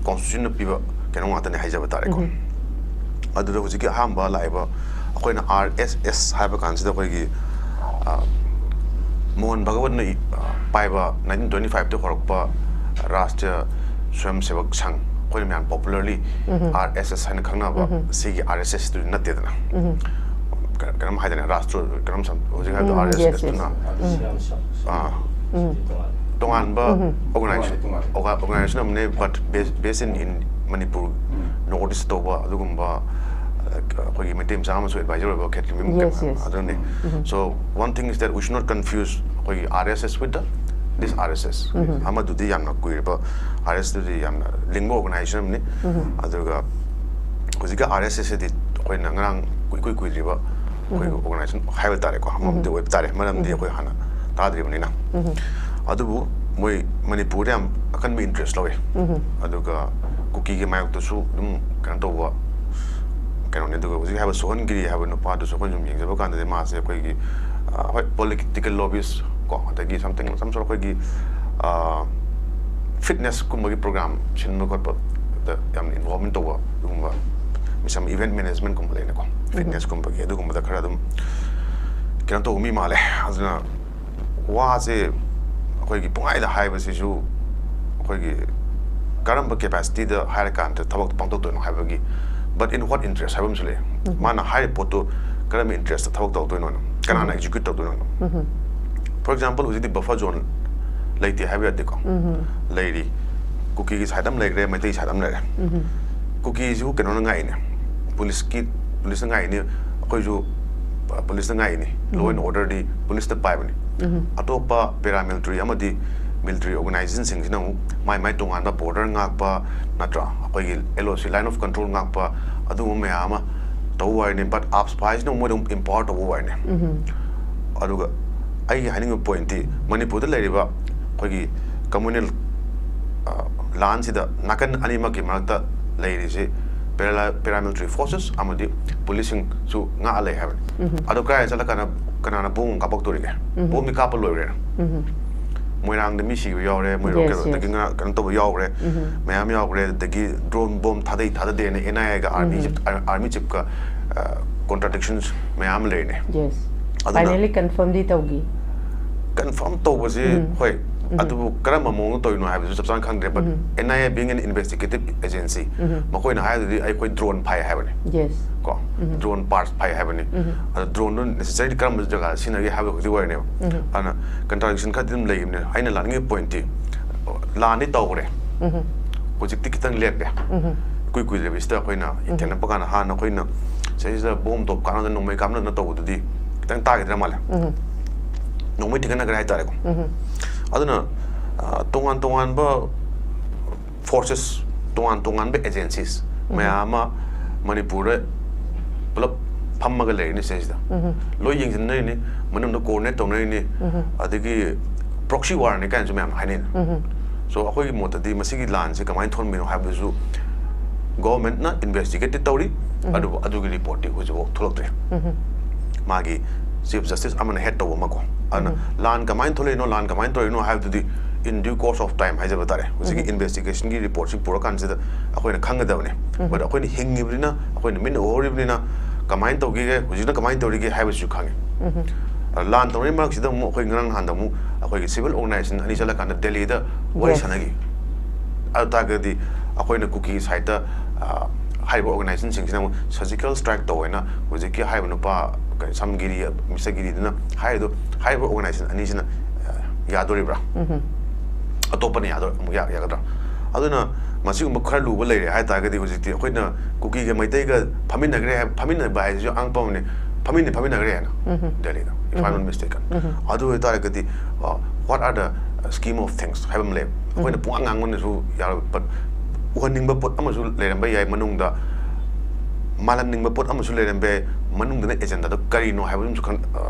Constitutionꯅ ꯄꯤꯕ ꯀꯩꯅꯣ ꯉꯥꯛꯇꯅꯦ ꯍꯥꯏꯖꯕ ꯇꯥꯔꯦꯀꯣ꯫ ꯎꯝ꯫ ꯑꯗꯨꯗ ꯍꯧꯖꯤꯛꯀꯤ ꯑꯍꯥꯟꯕ ꯂꯥꯛꯏꯕ ꯑꯩꯈꯣꯏꯅ R S S ꯍꯥꯏꯕ ꯀꯥꯟꯁꯤꯗ ꯑꯩꯈꯣꯏꯒꯤ, ꯑ, ꯃꯣꯍꯟ ꯚꯒꯋꯠꯅ ꯏ-, ꯑ, ꯄꯥꯏꯕ nineteen twenty fiveꯇ ꯍꯧꯔꯛꯄ ꯔꯥꯁꯇ꯭ꯔꯤꯌ ꯁ꯭ꯋꯌꯝ ꯁꯦꯕꯛ ꯁꯪ, ꯑꯩꯈꯣꯏꯅ ꯃꯌꯥꯝ popularly ꯎꯝ꯫ R S S ꯍꯥꯏꯅ ꯈꯪꯅꯕ, ꯎꯝ꯫ ꯁꯤꯒꯤ R S Sꯗꯨꯗꯤ ꯅꯠꯇꯦꯗꯅ꯫ ꯎꯝ꯫ ꯀ-, ꯀꯩꯅꯣꯝ ꯍꯥꯏꯗꯅ, ꯔꯥꯁꯇ꯭ꯔ ꯀꯩꯅꯣꯝ ꯁꯝ-, ꯍꯧꯖꯤꯛ ꯍꯥꯏꯕꯗꯣ ꯎꯝ, yes, R S Sꯇꯨꯅ꯫ yes. ꯎꯝ꯫ ꯑꯥ꯫ ꯎꯝ꯫ ꯇꯣꯉꯥꯟꯕ ꯎꯝ꯫ organization, ꯎꯝ꯫ orga-, organization ꯑꯃꯅꯦ, but based, based in, in Manipur, North East ꯇꯧꯕ ꯑꯗꯨꯒꯨꯝꯕ, ꯑ, ꯑꯩꯈꯣꯏꯒꯤ ꯃꯩꯇꯩ ꯃꯆꯥ ꯑꯃꯁꯨ advisor ꯑꯣꯏꯕ ꯈꯦꯇ꯭ꯔꯤꯃꯌꯨꯝ Yes, ꯀꯩꯅꯣ, yes. ꯑꯗꯨꯅꯦ꯫ ꯎꯝ꯫ So, one thing is that we should not confuse ꯑꯩꯈꯣꯏꯒꯤ R S S with the, this R S S꯫ ꯎꯝ꯫ ꯑꯃꯗꯨꯗꯤ ꯌꯥꯝꯅ ꯀꯨꯏꯔꯕ, R S S ꯇꯨꯗꯤ ꯌꯥꯝꯅ ꯂꯤꯡꯕ organization ꯑꯃꯅꯤ꯫ ꯎꯝ꯫ ꯑꯗꯨꯒ ꯍꯧꯖꯤꯛꯀꯤ R S S ꯁꯤꯗꯤ ꯑꯩꯈꯣꯏꯅ ꯉꯔꯥꯡ ꯀꯨꯏ-, ꯏꯀꯨꯏ ꯀꯨꯏꯗ꯭ꯔꯤꯕ ꯑꯩꯈꯣꯏꯒꯤ ꯎꯝ꯫ organization ꯍꯥꯏꯕ ꯇꯥꯔꯦꯀꯣ, ꯑꯃꯃꯝꯗꯤ ꯎꯝ꯫ ꯑꯣꯏꯕ ꯇꯥꯔꯦ, ꯃꯔꯝꯗꯤ ꯎꯝ꯫ ꯑꯩꯈꯣꯏ ꯍꯥꯟꯅ ꯇꯥꯗ꯭ꯔꯤꯕꯅꯤꯅ꯫ ꯎꯝ꯫ ꯑꯗꯨꯕꯨ ꯃꯣꯏ ꯃꯅꯤꯄꯨꯔꯗ ꯌꯥꯝ ꯑꯀꯟꯕ ꯏꯟꯇꯔꯦꯁ ꯂꯧꯋꯤ꯫ ꯑꯗꯨꯒ ꯀꯨꯀꯤꯒꯤ ꯃꯥꯌꯣꯛꯇꯁꯨ ꯑꯗꯨꯝ ꯀꯩꯅꯣ ꯇꯧꯕ ꯀꯩꯅꯣꯅꯤ꯫ ꯑꯗꯨꯒ ꯍꯧꯖꯤꯛ ꯍꯥꯏꯕ ꯁꯣꯍꯟꯒꯤꯔꯤ ꯍꯥꯏꯕ ꯅꯨꯄꯥꯗꯨꯁꯨ ꯑꯩꯈꯣꯏꯅ ꯁꯨꯝ ꯌꯦꯡꯖꯕ ꯀꯥꯟꯗꯗꯤ ꯃꯥꯁꯦ ꯑꯩꯈꯣꯏꯒꯤ, ꯑ, ꯍꯣꯏ, ꯄꯣꯂꯤꯇꯤꯀꯦꯜ ꯂꯣꯕꯤꯁ ꯀꯣ, ꯑꯗꯒꯤ ꯁꯝꯊꯤꯡ ꯁꯝ ꯁꯣꯔꯠ ꯑꯩꯈꯣꯏꯒꯤ, ꯑ, ꯐꯤꯠꯅꯦꯁꯀꯨꯝꯕꯒꯤ ꯄ꯭ꯔꯣꯒ꯭ꯔꯥꯝ ꯁꯤꯟꯕ ꯈꯣꯠꯄꯗ ꯌꯥꯝꯅ ꯏꯟꯚꯣꯜꯕꯃꯦꯟ ꯇꯧꯕ ꯑꯗꯨꯒꯨꯝꯕ ꯃꯤꯁꯝ ꯏꯚꯦꯟꯠ ꯃꯦꯅꯦꯖꯃꯦꯟꯠꯀꯨꯝꯕ ꯂꯩꯅꯀꯣ, ꯐꯤꯠꯅꯦꯁꯀꯨꯝꯕꯒꯤ ꯑꯗꯨꯒꯨꯝꯕꯗ ꯈꯔ ꯑꯗꯨꯝ ꯀꯩꯅꯣ ꯇꯧꯕ ꯃꯤ ꯃꯥꯜꯂꯦ꯫ ꯑꯗꯨꯅ ꯋꯥꯁꯦ ꯑꯩꯈꯣꯏꯒꯤ ꯄꯨꯡꯍꯥꯏꯗ ꯍꯥꯏꯕꯁꯤꯁꯨ ꯑꯩꯈꯣꯏꯒꯤ ꯀꯔꯝꯕ ꯀꯦꯄꯥꯁꯤꯇꯤꯗ ꯍꯥꯏꯔꯀꯥꯟꯗ ꯊꯕꯛꯇꯣ ꯄꯥꯡꯊꯣꯛꯇꯣꯏꯅꯣ ꯍꯥꯏꯕꯒꯤ, but in what interest ꯍꯥꯏꯕ ꯑꯃꯁꯨ ꯂꯩ꯫ ꯃꯥꯅ ꯍꯥꯏꯔꯤꯕ ꯄꯣꯠꯇꯨ ꯀꯔꯝꯕ ꯏꯟꯇꯔꯦꯁꯇ ꯊꯕꯛ ꯇꯧꯗꯣꯏꯅꯣ, ꯀꯅꯥꯅ ꯑꯦꯛꯖꯤꯀ꯭ꯌꯨꯠ ꯇꯧꯗꯣꯏꯅꯣ? ꯐꯣꯔ ꯑꯦꯛꯖꯥꯝꯄꯜ, ꯍꯧꯖꯤꯛꯇꯤ ꯕꯐꯔ ꯖꯣꯟ ꯂꯩꯇꯦ ꯍꯥꯏꯕ ꯌꯥꯗꯦꯀꯣ꯫ ꯂꯩꯔꯤ, ꯀꯨꯀꯤꯒꯤ ꯁꯥꯏꯠ ꯑꯃ ꯂꯩꯈ꯭ꯔꯦ, ꯃꯩꯇꯩ ꯁꯥꯏꯠ ꯑꯃ ꯂꯩꯔꯦ꯫ ꯀꯨꯀꯤꯁꯤꯕꯨ ꯀꯩꯅꯣꯅ ꯉꯥꯛꯏꯅꯦ, ꯄꯨꯂꯤꯁꯀꯤ, ꯄꯨꯂꯤꯁꯅ ꯉꯥꯛꯏꯅꯦ, ꯑꯩꯈꯣꯏꯁꯨ, ꯑ, ꯄꯨꯂꯤꯁꯅ ꯉꯥꯛꯏꯅꯤ꯫ ꯂꯣ ꯑꯦꯟ ꯑꯣꯔꯗꯔꯗꯤ ꯄꯨꯂꯤꯁꯅ ꯄꯥꯏꯕꯅꯤ꯫ ꯑꯇꯣꯞꯄ ꯄꯦꯔꯥꯃꯤꯂꯤꯇꯔꯤ ꯑꯃꯗꯤ ꯃꯤꯂꯤꯇꯔꯤ ꯑꯣꯔꯒꯅꯥꯏꯖꯦꯁꯟꯁꯤꯡꯁꯤꯅ ꯑꯃꯨꯛ ꯃꯥꯏ ꯃꯥꯏ ꯇꯣꯉꯥꯟꯕ ꯕꯣꯔꯗꯔ ꯉꯥꯛꯄ, ꯅꯠꯇ꯭ꯔꯥ, ꯑꯩꯈꯣꯏꯒꯤ ꯑꯦꯜ ꯑꯣ ꯁꯤ, ꯂꯥꯏꯟ ꯑꯣꯐ ꯀꯟꯇ꯭ꯔꯣꯜ ꯉꯥꯛꯄ, ꯑꯗꯨꯒꯨꯝꯕ ꯃꯌꯥꯝ ꯑꯃ ꯇꯧꯕ ꯋꯥꯔꯤꯅꯤ꯫ But ꯑꯥꯞꯁꯄꯥꯏꯁꯤꯅ ꯃꯣꯏꯗ ꯑꯃꯨꯛ ꯏꯝꯄꯥꯋꯔ ꯇꯧꯕ ꯋꯥꯔꯤꯅꯤ꯫ ꯑꯗꯨꯒ ꯑꯩꯒꯤ ꯍꯥꯏꯅꯤꯡꯕ ꯄꯣꯏꯟꯠꯇꯤ, ꯃꯅꯤꯄꯨꯔꯗ ꯂꯩꯔꯤꯕ ꯑꯩꯈꯣꯏꯒꯤ ꯀꯝꯃ꯭ꯌꯨꯅꯦꯜ, ꯑ, ꯂꯥꯟꯁꯤꯗ ꯅꯥꯀꯟ ꯑꯅꯤꯃꯛꯀꯤ ꯃꯔꯛꯇ ꯂꯩꯔꯤꯁꯤ ꯄꯦꯔꯥ-, ꯄꯦꯔꯥꯃꯤꯂꯤꯇꯔꯤ ꯐꯣꯔꯁꯦꯁ ꯑꯃꯗꯤ ꯄꯨꯂꯤꯁꯁꯤꯡꯁꯨ ꯉꯥꯛꯑ ꯂꯩ ꯍꯥꯏꯕꯅꯤ꯫ ꯑꯗꯣ ꯀꯗꯥꯏ ꯆꯠꯂꯀꯥꯟꯗ ꯀꯅꯥꯅ ꯕꯣꯝ ꯀꯥꯞꯄꯛꯇꯣꯔꯤꯒꯦ? ꯕꯣꯝꯗꯤ ꯀꯥꯞꯄ ꯂꯣꯏꯈ꯭ꯔꯦꯅ꯫ ꯃꯣꯏꯔꯥꯡꯗ ꯃꯤ ꯁꯤꯕ ꯌꯥꯎꯔꯦ, ꯃꯣꯏꯔꯥꯡ Yes, ꯀꯩꯅꯣꯗꯒꯤ yes. ꯉꯔꯥꯡ ꯀꯩꯅꯣ ꯇꯧꯕ ꯌꯥꯎꯈ꯭ꯔꯦ, ꯃꯌꯥꯝ ꯌꯥꯎꯈ꯭ꯔꯦ꯫ ꯑꯗꯒꯤ ꯗ꯭ꯔꯣꯟ ꯕꯣꯝ ꯊꯥꯗꯩ ꯊꯥꯗꯗꯦꯅ ꯑꯦꯟ ꯑꯥꯏ ꯑꯦꯒ ꯑꯥꯔꯃꯤ ꯆꯤꯞ, ꯑꯥꯔꯃꯤ ꯆꯤꯞꯀ, ꯑ, ꯀꯣꯟꯇ꯭ꯔꯥꯗꯤꯛꯁꯟꯁ ꯃꯌꯥꯝ ꯑꯃ ꯂꯩꯔꯤꯅꯦ꯫ Yes. ꯑꯗꯨꯅ Finally confirmꯗꯤ ꯇꯧꯈꯤ꯫ ꯀꯟꯐꯥꯔꯝ ꯇꯧꯕꯁꯤ ꯍꯣꯏ, ꯑꯗꯨꯕꯨ ꯀꯔꯝꯕ ꯃꯑꯣꯡꯗ ꯇꯧꯔꯤꯅꯣ ꯍꯥꯏꯕꯁꯨ ꯆꯞ ꯆꯥꯅ ꯈꯪꯗ꯭ꯔꯦ꯫ But N I A being an investigative agency, ꯃꯈꯣꯏꯅ ꯍꯥꯏꯕꯗꯨꯗꯤ ꯑꯩꯈꯣꯏ ꯗ꯭ꯔꯣꯟ ꯐꯥꯏ ꯍꯥꯏꯕꯅꯤ꯫ Yes. ꯀꯣ, ꯗ꯭ꯔꯣꯟ ꯄꯥꯔꯠꯁ ꯐꯥꯏ ꯍꯥꯏꯕꯅꯤ꯫ ꯑꯗꯣ ꯗ꯭ꯔꯣꯟꯗꯨ ꯅꯦꯁꯦꯁꯔꯤ ꯀꯔꯝꯕ ꯖꯒꯥꯗ ꯁꯤꯖꯤꯟꯅꯒꯦ ꯍꯥꯏꯕ ꯈꯛꯇꯤ ꯑꯣꯏꯔꯅꯦꯕ꯫ ꯑꯗꯨꯅ ꯀꯟꯇ꯭ꯔꯥꯗꯤꯛꯁꯟ ꯈꯔꯗꯤ ꯑꯗꯨꯝ ꯂꯩꯕꯅꯦ꯫ ꯑꯩꯅ ꯂꯥꯛꯅꯤꯡꯉꯤꯕ ꯄꯣꯏꯟꯠꯇꯤ, ꯂꯥꯟꯗꯤ ꯇꯧꯈ꯭ꯔꯦ, ꯍꯧꯖꯤꯛꯇꯤ ꯈꯤꯇꯪ ꯂꯦꯞꯄꯦ꯫ ꯏꯀꯨꯏ ꯀꯨꯏꯗ꯭ꯔꯤꯕꯁꯤꯗ ꯑꯩꯈꯣꯏꯅ ꯊꯦꯡꯅꯔꯛꯄ ꯀꯥꯟꯗ, ꯍꯥꯟꯅ ꯑꯩꯈꯣꯏꯅ ꯁꯤꯗꯩꯁꯤꯗ ꯕꯣꯝ ꯇꯣꯞ ꯀꯥꯞꯅꯗꯅ, ꯅꯣꯡꯃꯩ ꯀꯥꯞꯅꯗꯅ ꯇꯧꯕꯗꯨꯗꯤ ꯈꯤꯇꯪ ꯇꯥꯈꯤꯗ꯭ꯔ ꯃꯥꯜꯂꯦ꯫ ꯅꯣꯡꯃꯩ ꯊꯤꯡꯒꯠꯅꯈ꯭ꯔꯦ ꯍꯥꯏꯇꯥꯔꯦꯀꯣ꯫ ꯑꯗꯨꯅ, ꯑ, ꯇꯣꯉꯥꯟ ꯇꯣꯉꯥꯟꯕ ꯐꯣꯔꯁꯦꯁ, ꯇꯣꯉꯥꯟ ꯇꯣꯉꯥꯟꯕ ꯑꯦꯖꯦꯟꯁꯤꯁ ꯃꯌꯥꯝ ꯑꯃ ꯃꯅꯤꯄꯨꯔꯗ ꯄꯨꯂꯞ ꯐꯝꯃꯒ ꯂꯩꯔꯤꯅꯤ ꯁꯤꯗꯩꯁꯤꯗ꯫ ꯂꯣꯏ ꯌꯦꯡꯁꯤꯟꯅꯔꯤꯅꯤ, ꯃꯅꯨꯡꯗ ꯀꯣꯑꯣꯔꯗꯤꯅꯦꯠ ꯇꯧꯅꯔꯤꯅꯤ꯫ ꯑꯗꯒꯤ ꯄ꯭ꯔꯣꯛꯁꯤ ꯋꯥꯔꯅꯤ ꯀꯥꯏꯅꯁꯨ ꯃꯌꯥꯝ ꯍꯥꯏꯅꯩꯅ꯫ ꯁꯣ ꯑꯩꯈꯣꯏꯒꯤ ꯃꯣꯠꯇꯗꯤ ꯃꯁꯤꯒꯤ ꯂꯥꯟꯁꯦ ꯀꯃꯥꯏꯅ ꯊꯣꯛꯍꯟꯕꯅꯣ ꯍꯥꯏꯕꯗꯨꯁꯨ ꯒꯣꯚꯔꯟꯃꯦꯟꯠꯅ ꯏꯟꯚꯦꯁꯇꯤꯒꯦꯠꯇꯤ ꯇꯧꯔꯤ, ꯑꯗꯨꯕꯨ ꯑꯗꯨꯒꯤ ꯔꯤꯄꯣꯔꯠꯇꯤ ꯍꯧꯖꯤꯛꯐꯥꯎ ꯊꯣꯛꯂꯛꯇ꯭ꯔꯤ꯫ ꯃꯥꯒꯤ ꯆꯤꯐ ꯖꯁꯇꯤꯁ ꯑꯃꯅ ꯍꯦꯗ ꯇꯧꯕ ꯑꯃꯀꯣ꯫ ꯑꯗꯨꯅ ꯂꯥꯟ ꯀꯃꯥꯏꯅ ꯊꯣꯛꯂꯛꯏꯅꯣ, ꯂꯥꯟ ꯀꯃꯥꯏꯅ ꯇꯧꯔꯤꯅꯣ ꯍꯥꯏꯕꯗꯨꯗꯤ in due course of time ꯍꯥꯏꯖꯕ ꯇꯥꯔꯦ꯫ ꯍꯧꯖꯤꯛꯀꯤ ꯏꯟꯚꯦꯁꯇꯤꯒꯦꯁꯟꯒꯤ ꯔꯤꯄꯣꯔꯠꯁꯤ ꯄꯨꯔꯀꯥꯟꯁꯤꯗ ꯑꯩꯈꯣꯏꯅ ꯈꯪꯒꯗꯕꯅꯤ꯫ But ꯑꯩꯈꯣꯏꯅ ꯍꯤꯡꯉꯤꯕꯅꯤꯅ, ꯑꯩꯈꯣꯏꯅ ꯃꯤꯠꯅ ꯎꯍꯧꯔꯤꯕꯅꯤꯅ, ꯀꯃꯥꯏꯅ ꯇꯧꯈꯤꯒꯦ, ꯍꯧꯖꯤꯛꯅ ꯀꯃꯥꯏꯅ ꯇꯧꯔꯤꯒꯦ ꯍꯥꯏꯕꯁꯤꯁꯨ ꯈꯪꯉꯤ꯫ ꯑ, ꯂꯥꯟ ꯇꯧꯅꯔꯤꯉꯩ ꯃꯔꯛꯁꯤꯗ ꯑꯃꯨꯛ ꯑꯩꯈꯣꯏ ꯉꯔꯥꯡ ꯅꯍꯥꯟꯗ ꯑꯃꯨꯛ ꯑꯩꯈꯣꯏꯒꯤ ꯁꯤꯚꯤꯜ ꯑꯣꯔꯒꯅꯥꯏꯖꯦꯁꯟ ꯑꯅꯤ ꯆꯠꯂꯀꯥꯟꯗ ꯗꯦꯜꯂꯤꯗ ꯋꯥꯔꯤ Yes. ꯁꯥꯟꯅꯈꯤ꯫ ꯑꯗꯨ ꯇꯥꯔꯒꯗꯤ ꯑꯩꯈꯣꯏꯅ ꯀꯨꯀꯤ ꯁꯥꯏꯠꯇ, ꯑ, ꯍꯥꯏꯔꯤꯕ ꯑꯣꯔꯒꯅꯥꯏꯖꯦꯁꯟꯁꯤꯡꯁꯤꯅ ꯑꯃꯨꯛ ꯁꯔꯖꯤꯀꯦꯜ ꯁ꯭ꯇ꯭ꯔꯥꯏꯛ ꯇꯧꯋꯦꯅ ꯍꯧꯖꯤꯛꯀꯤ ꯍꯥꯏꯔꯤꯕ ꯅꯨꯄꯥ, ꯀꯩ, ꯁꯝ ꯒꯤꯔꯤ, ꯃꯤꯁꯇꯔ ꯒꯤꯔꯤꯗꯨꯅ ꯍꯥꯏꯔꯤꯗꯣ, ꯍꯥꯏꯔꯤꯕ ꯑꯣꯔꯒꯅꯥꯏꯖꯦꯁꯟ ꯑꯅꯤꯁꯤꯅ, ꯑ, ꯌꯥꯗꯣꯔꯤꯕ꯭ꯔꯥ? ꯑꯇꯣꯞꯄꯅ ꯌꯥꯗꯣ-, ꯑꯃꯨꯛ ꯌꯥ-, ꯌꯥꯒꯗ꯭ꯔꯥ? ꯑꯗꯨꯅ ꯃꯁꯤꯒꯨꯝꯕ ꯈꯔ ꯂꯨꯕ ꯂꯩꯔꯦ ꯍꯥꯏ ꯇꯥꯔꯒꯗꯤ ꯍꯧꯖꯤꯛꯇꯤ ꯑꯩꯈꯣꯏꯅ ꯀꯨꯀꯤꯒ ꯃꯩꯇꯩꯒ ꯐꯝꯃꯤꯟꯅꯈ꯭ꯔꯦ ꯍꯥꯏ-, ꯐꯝꯃꯤꯟꯅꯕ ꯍꯥꯏꯁꯤꯁꯨ ꯑꯉꯛꯄ ꯑꯃꯅꯤ꯫ ꯐꯝꯃꯤꯟꯅ-, ꯐꯝꯃꯤꯟꯅꯈ꯭ꯔꯦ ꯍꯥꯏꯅ ꯗꯦꯜꯂꯤꯗ, if I'm not mistaken. ꯑꯗꯨ ꯑꯣꯏꯇꯥꯔꯒꯗꯤ, ꯑ, what are the scheme of things ꯍꯥꯏꯕ ꯑꯃ ꯂꯩ꯫ ꯑꯩꯈꯣꯏꯅ ꯄꯨꯡꯉꯥꯡ ꯉꯥꯡꯕꯅꯁꯨ ꯌꯥꯔꯣꯏ, but ꯎꯍꯟꯅꯤꯡꯕ ꯄꯣꯠ ꯑꯃꯁꯨ ꯂꯩꯔꯝꯕ ꯌꯥꯏ ꯃꯅꯨꯡꯗ, ꯃꯥꯜꯍꯟꯅꯤꯡꯕ ꯄꯣꯠ ꯑꯃꯁꯨ ꯂꯩꯔꯝꯕ ꯌꯥꯏ, ꯃꯅꯨꯡꯗꯅ ꯑꯦꯖꯦꯟꯗꯥꯗꯣ ꯀꯔꯤꯅꯣ ꯍꯥꯏꯕꯗꯨ ꯑꯃꯁꯨ ꯈꯪ-, ꯑ,